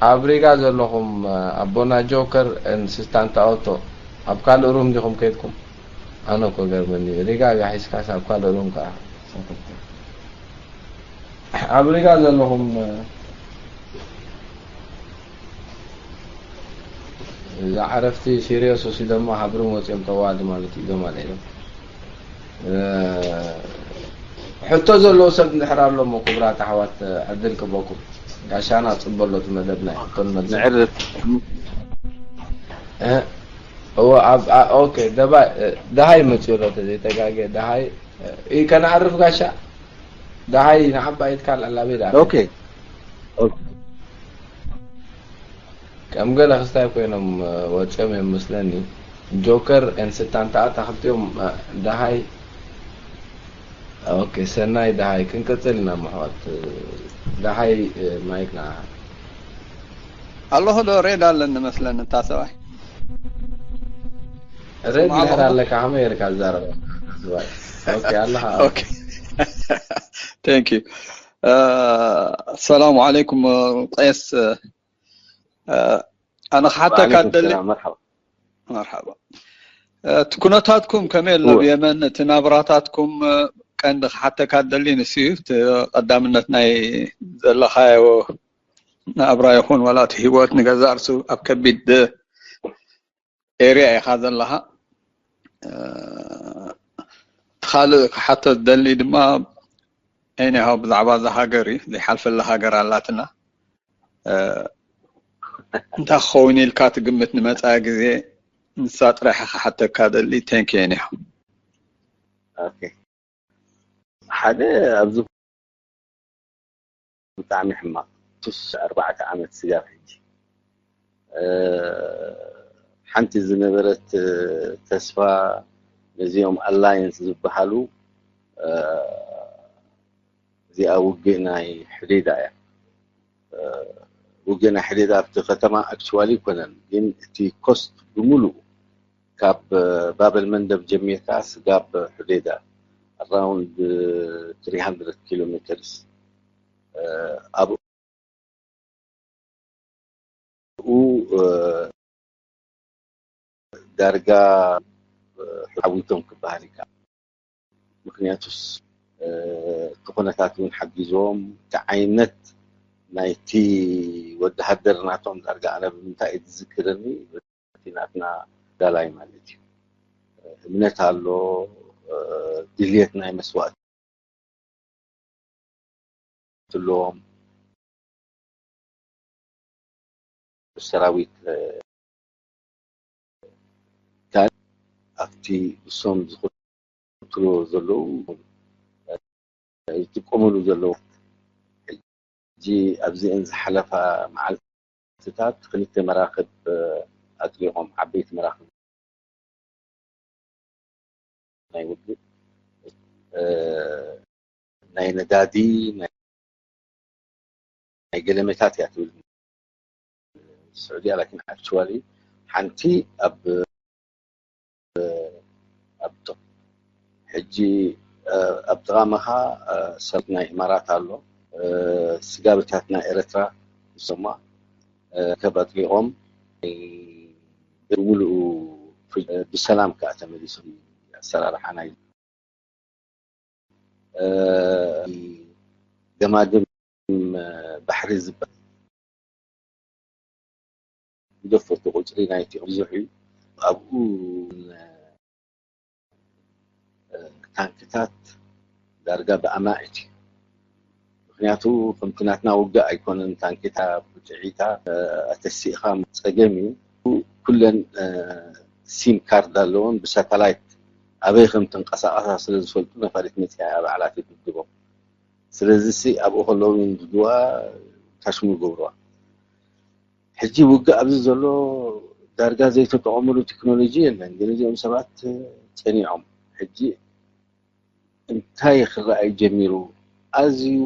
ኣብ ሪጋ ዘለኹም፣ እ፣ ኣቦና ጆከር ን ስታንታ ኦቶ ኣብ ካልእ ሩም ዲኹም ከይድኩም? ኣነ እኮ ገርመኒ። ሪጋ ጋሒስካስ ኣብ ካልእ ሩም ከኣ። ኣብ ሪጋ ዘለኹም፣ እ፣ እዛ ዕረፍቲ ሲሪየስ ወሲዶማ ካብ ሩም ወፂኦም ጠዋሊ ማለት እዩ፣ ዶም ኣልዒሎም። እ፣ ሕቶ ዘለዎ ሰብ እንድሕር ኣሎ እሞ፣ ክቡራት ኣሕዋት፣ ዕድል ክበኩም። ጋሻና ጽበሎ እቲ መደብ ናይ ሕቶን መልስን። ንዕርፍ። እ፣ እወ፣ ኣብ፣ ኣ-፣ ኦኬ፣ ደባይ፣ እ፣ ደሃይ መጺኡ ኣሎ፣ ተዘይተጋግየ፣ ደሃይ፣ እ፣ ከነዕርፍ ጋሻ፣ ደሃይ ንዓባይ ኢድካ ኣላቤ ደኣ። ኦኬ። ኦኬ። ከም ገለ ክስታይ ኮይኖም፣ እ፣ ወጺኦም እዮም መስለኒ። ጆከር ኤን ስታንታ እታ ክልቲኦም፣ እ፣ ደሃይ፣ ኦኬ፣ ሰናይ ደሃይ፣ ክንቅጽል ኢና ምሕዋት። እ፣ ደሃይ፣ እ፣ ማይክ ንዓኻ። ኣለኹ ዶ ሬድ ኣለኒ መስለኒ እታ ሰብኣይ። ሬድ ስማዕ ድሕር ኣለኹ። ኣለካ፣ ከመይ ጌርካ ትዛረብ? ዝባይ። ኦኬ፣ ኣለኻ። ኦኬ። Thank you። እ፣ ሰላሙ ዓለይኩም፣ እ፣ ቀየስ፣ እ፣ ኣነ ክሓተካ ወዓለይኩም ደሊ-፣ ሰላም፣ መርሓባ። መርሓባ። እ፣ እቲ ኩነታትኩም ከመይ ኣሎ እወ። ኣብ የመን? እቲ ናብራታትኩም፣ እ፣ ቀንዲ ክሓተካ ደሊ ንሱ እዩ። እቲ ቀዳምነት ናይ ዘለኻዮ ናብራ ይኹን ዋላ እቲ ህይወት ንገዛእ ርእሱ ኣብ ከቢድ ኤርያ ኢኻ ዘለኻ። እ፣ እቲ ካልእ ክሓቶ ደሊ ድማ፣ ኤኒሃው ብዛዕባ እዛ ሃገር እዩ፣ ዘይሓልፈላ ሃገር ኣላትና። እ፣ እንታይ ክኸውን ኢልካ ትግምት ንመጻኢ ግዜ? ንሳ ጥራሕ ክሓተካ ደሊ። Thank you፣ ኤኒሃው። ኦኬ። ሓደ ኣብዚ ብጣዕሚ ሕማቕ ሱስ ኣርባዕተ ዓመት ስጋብ ሕጂ። እ፣ ሓንቲ ዝነበረት፣ እ፣ ተስፋ ነዚኦም ኣላየንስ ዝበሃሉ፣ እ፣ እዚኣ ውግእ ናይ ሕዴዳ እያ። እ፣ ውግእ ናይ ሕዴዳ ኣብቲ ከተማ ኣክቹዋሊ ይኮነን፣ ግን እቲ ኮስት ብምሉኡ ካብ፣ እ፣ ባበል መንደብ ጀሚርካ ስጋብ ሕዴዳ ኣራውንድ ትሪ ሃንድረድ ኪሎ ሜተርስ፣ እ፣ ኣብኡ፣ እ፣ ዳርጋ፣ እ፣ ዓዊቶም ክበሃል ይከኣል። ምክንያቱስ፣ እ፣ እቲ ኩነታት እውን ሓጊዞም፣ እቲ ዓይነት ናይቲ ወተሃደር ናቶም ዳርጋ ኣነ ብምንታይ እዩ ዝዝክረኒ፣ እቲ ናትና ዳላይ ማለት እዩ። እምነት ኣሎ፣ እ፣ ድልየት ናይ መስዋእቲ ኣለዎም። ሰራዊት፣ እ፣ ካል ኣብቲ እሶም ዝኽትልዎ ዘለዉ፣ ዝጥቀምሉ ዘለዉ። ሕጂ ኣብዚአን ዝሓለፋ መዓልትታት ክልተ መራኽብ ኣጥሊቖም፣ ዓበይቲ መራኽብ ናይ ውግእ፣ ናይ ነዳዲ፣ ናይ ገለመታት እያ ትብል ስዑድያ። ላኪን ኣክቹዋሊ ሓንቲ ኣብ ኣብ ጥቕ-፣ ሕጂ ኣብ ጥቓ መኻ ሰብ ናይ ኢማራት ኣሎ። ስጋብታት ናይ ኤረትራ ዝሰማ ከብ ኣጥሊቖም ብምሉኡ ብሰላም ከኣ ተመሊሶም። ኣሰራርሓ ናይ ገማግም ባሕሪ ዝበሃል፣ ግደፎ፣ እቲ ቁጽሪ ናይቲ ብዙሕ እዩ። ኣብኡ ታንክታት ዳርጋ ብኣማኢት እዩ። ምኽንያቱ ከምቲ ናትና ውግእ ኣይኮነን። ታንኪታ ብጥዒታ ኣተሲእኻ ጸገም እዩ። ኩለን ሲም ካርድ ኣለዎን ብሳተላይት ኣበይ ከም ትንቀሳቐሳ ስለ ዝፈልጡ ነፋሪት መጺኣ እያ ባዕላ ትድብድቦም። ስለዚ ሲ ኣብኡ ከለዉ ይንድድዋ፣ ታሽሙ ይገብርዋ። ሕጂ ውግእ ኣብዚ ዘሎ ዳርጋ ዘይተጠቐምሉ ቴክኖሎጂ የለን። ግን እዚኦም ሰባት ጸኒዖም። ሕጂ እንታይ ክረኣይ ጀሚሩ? ኣዝዩ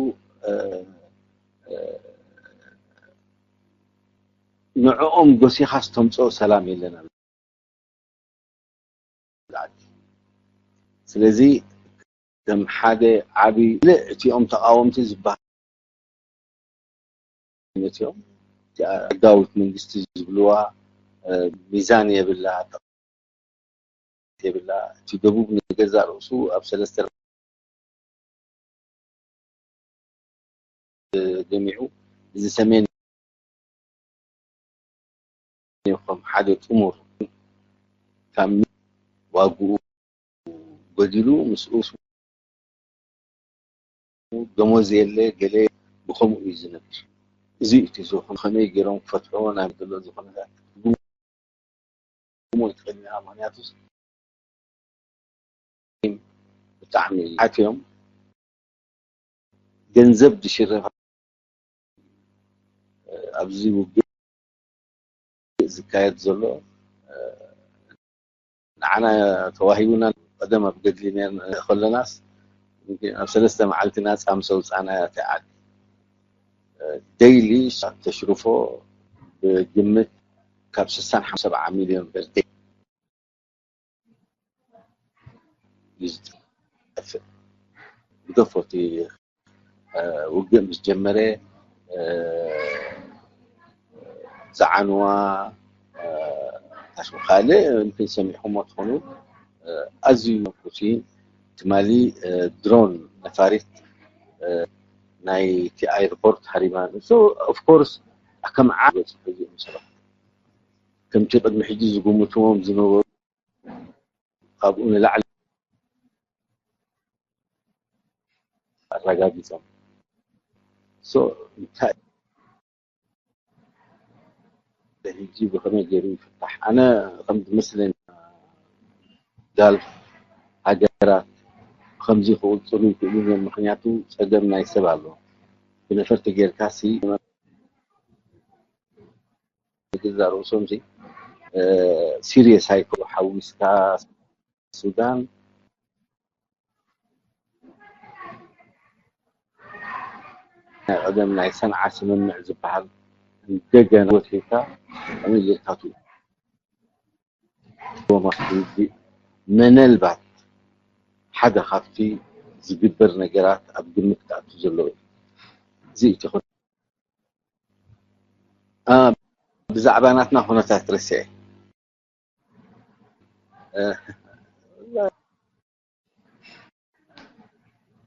ንዕኦም ጎሲኻ ዝተምፅኦ ሰላም የለን ኣብዚ ዓዲ። ስለዚ ከም ሓደ ዓቢ፣ እቲኦም ተቃወምቲ ዝበሃሉ እቲኦም፣ እቲኣ ሕጋዊት መንግስቲ ዝብልዋ ሚዛን የብላ፣ የብላ። እቲ ደቡብ ንገዛእ ርእሱ ኣብ ሰለስተ ገሚዑ፣ እዚ ሰሜን ከም ሓደ ጥሙር ካብ ዋግኡ ጎዲሉ ምስኡ ደሞዝ የለ፣ ገለ ብኸምኡ እዩ ዝነብር። እዚ እቲ ዝኾነ ከመይ ገይሮም ክፈትሕዎ ናብ ዘሎ ዝኾነታት ክትግምግሞ ይትኽእል ኢና። ምኽንያቱ ብጣዕሚ ሓትዮም ገንዘብ ዝሽረፍ ኣብዚ ውግእ ዝካየድ ዘሎ ንዓና ተዋሂቡና። ቀደም ኣብ ገድሊ ነርና ከለናስ ኣብ ሰለስተ መዓልቲ ናፃ ምስ ኣውፃእና እታ ዓዲ ዴይሊ ተሽርፎ ብግምት ካብ ስሳን ሓምሳን ሰብዓ ሚልዮን ብር ዴይሊ እዩ ዝጠፍእ። ግደፎ እቲ ውግእ ምስ ጀመረ ዝዓንዋ ታሽሙ ካልእ እንትን ሰሚዕኹሞ ትኾኑ። ኣዝዩ ፑቲን ትማሊ ድሮን ነፋሪት ናይቲ ኣይርፖርት ሃሪማ። ኦፍኮርስ ከም ዓብ በፅሑ እዚኦም ሰባት ከምቲ ቅድሚ ሕጂ ዝግምትዎም ዝነበሩ ካብኡ ንላዕሊ ኣረጋጊጾም። ሶ እንታይ ሕጂ ብኸመይ ገይሩ ይፍታሕ? ኣነ ከም ዝመስለኒ ጋልፍ ሃገራት ከምዚ ክቕጽሉ ይኽእሉ እዮም። ምኽንያቱ ጸገም ናይ ሰብ ኣሎ። ብነፈርቲ ጌርካ ሲ ንገዛእ ርእሶም ሲ ሲሪየስ ኣይኮ ሓዊስካ ሱዳን ናይ ቀደም ናይ ሰንዓ ስምምዕ ዝበሃል እንደገና ወሲድካ ከመይ ጌርካ ቱ መነልባት ሓደ ካብቲ ዝግበር ነገራት ኣብ ግምት ክኣቱ ዘለዎ እዩ። እዚ እቲ ኩነ ብዛዕባ ናትና ኩነታት ርስዐ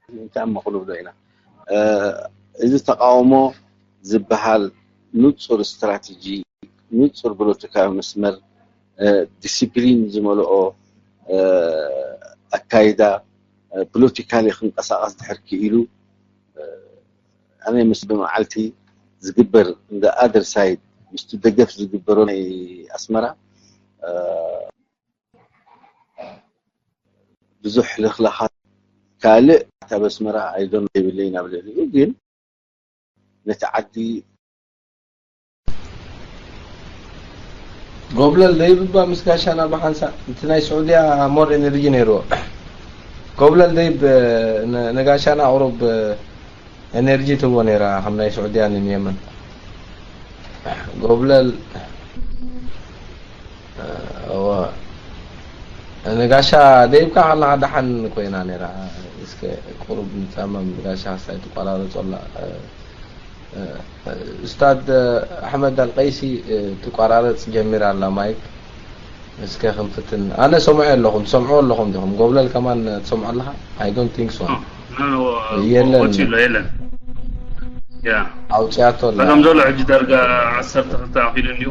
እንታይ እሞ ክንብሎ ኢና? እዚ ተቃውሞ ዝበሃል ንጹር ስትራተጂ፣ ንጹር ፖለቲካዊ መስመር፣ ዲሲፕሊን ዝመልኦ ኣካይዳ ፖለቲካሊ ክንቀሳቐስ ድሕር ክኢሉ ኣነ ምስ ብመዓልቲ ዝግበር እንደ ኣደር ሳይድ ምስቲ ደገፍ ዝግበሮ ናይ ኣስመራ ብዙሕ ልኽላኻት ካልእ ኣብ ኣስመራ ኣይዶን ዘይብለይ ናብ ልዕሊኡ ግን ነቲ ዓዲ ጎብለል ደይብ እባ ምስ ጋሻና ብሓንሳ እቲ ናይ ስዑድያ ሞር ኤነርጂ ነይርዎ። ጎብለል ደይብ ን- ንጋሻና ኣቕሩብ ኤነርጂ ትቦ ነይራ ከም ናይ ስዑድያ ን የመን። ጎብለል እዋ ንጋሻ ደይብ ከኣ ከለኻ ደሓን ኮይና ነይራ። እስከ ቁሩብ ንጻመም ጋሻ ክሳይ ትቆራረጾላ። ኡስታድ ኣሕመድ ኣልቀይሲ ትቋራረጽ ጀሚራ ኣላ ማይክ። እስከ ክንፍትን ኣነ ሰምዖ ኣለኹም ትሰምዑ ኣለኹም ዲኹም ጎብለል ከማን ትሰምዖ ኣለኻ? I don't think so። የለን። ወፂ ኣሎ የለን። ያ ኣውፅያቶ ኣላ። ከም ዘሎ ሕጂ ዳርጋ ዓሰርተ ክልተ ኣኺሉ እንዲዩ።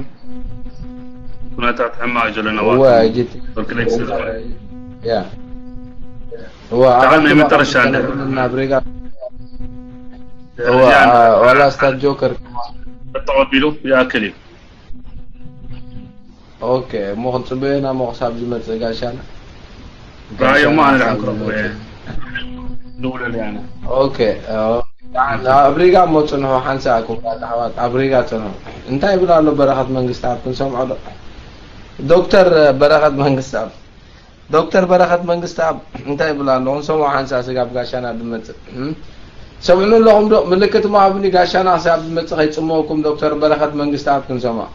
ኩነታት ሕማቕ እዩ ዘሎ እወ ነባቱ እጅት ሰርክሌት ስለ ዝኾነ። ያ እወ ደሓን ናይ ኣቐድም መጨረሻ ኣቐድም እንደ- ከነብልና ብሪጋ ድሕሪ እወ እዚኣ ዋላ ስታድ ጆከር ተቐቢሉ ይኣክል እዩ። ኦኬ እሞ ክንፅበዮ ኢና እሞ ክሳብ ዝመፅእ ጋሻና ራእዮሞ ኣነ ጋሻና ደሓን ክሳብ ክረኽቦ እየ ዝመፅእ ደውለለይ ኣነ። ኦኬ ኣብ ሪጋ እሞ ፅንሑ ሓንሳ ክቡራት ኣሕዋት ኣብ ሪጋ ፅንሑ እንታይ ይብል ኣሎ በረኸት መንግስትኣብ ክንሰምዖ ዶ ዶክተር በረኸት መንግስትኣብ ዶክተር በረኸት መንግስትኣብ እንታይ ይብል ኣሎ ክንሰምዖ ሓንሳ ስጋብ ጋሻና ዝመፅእ እም? ሰምዕኑ ኣለኹም ዶ ምልክት እሞ ሃቡኒ ጋሻና ክሳብ ዝመፅእ ከይፅመወኩም ዶክተር በረኸት መንግስትኣብ ክንሰምዖ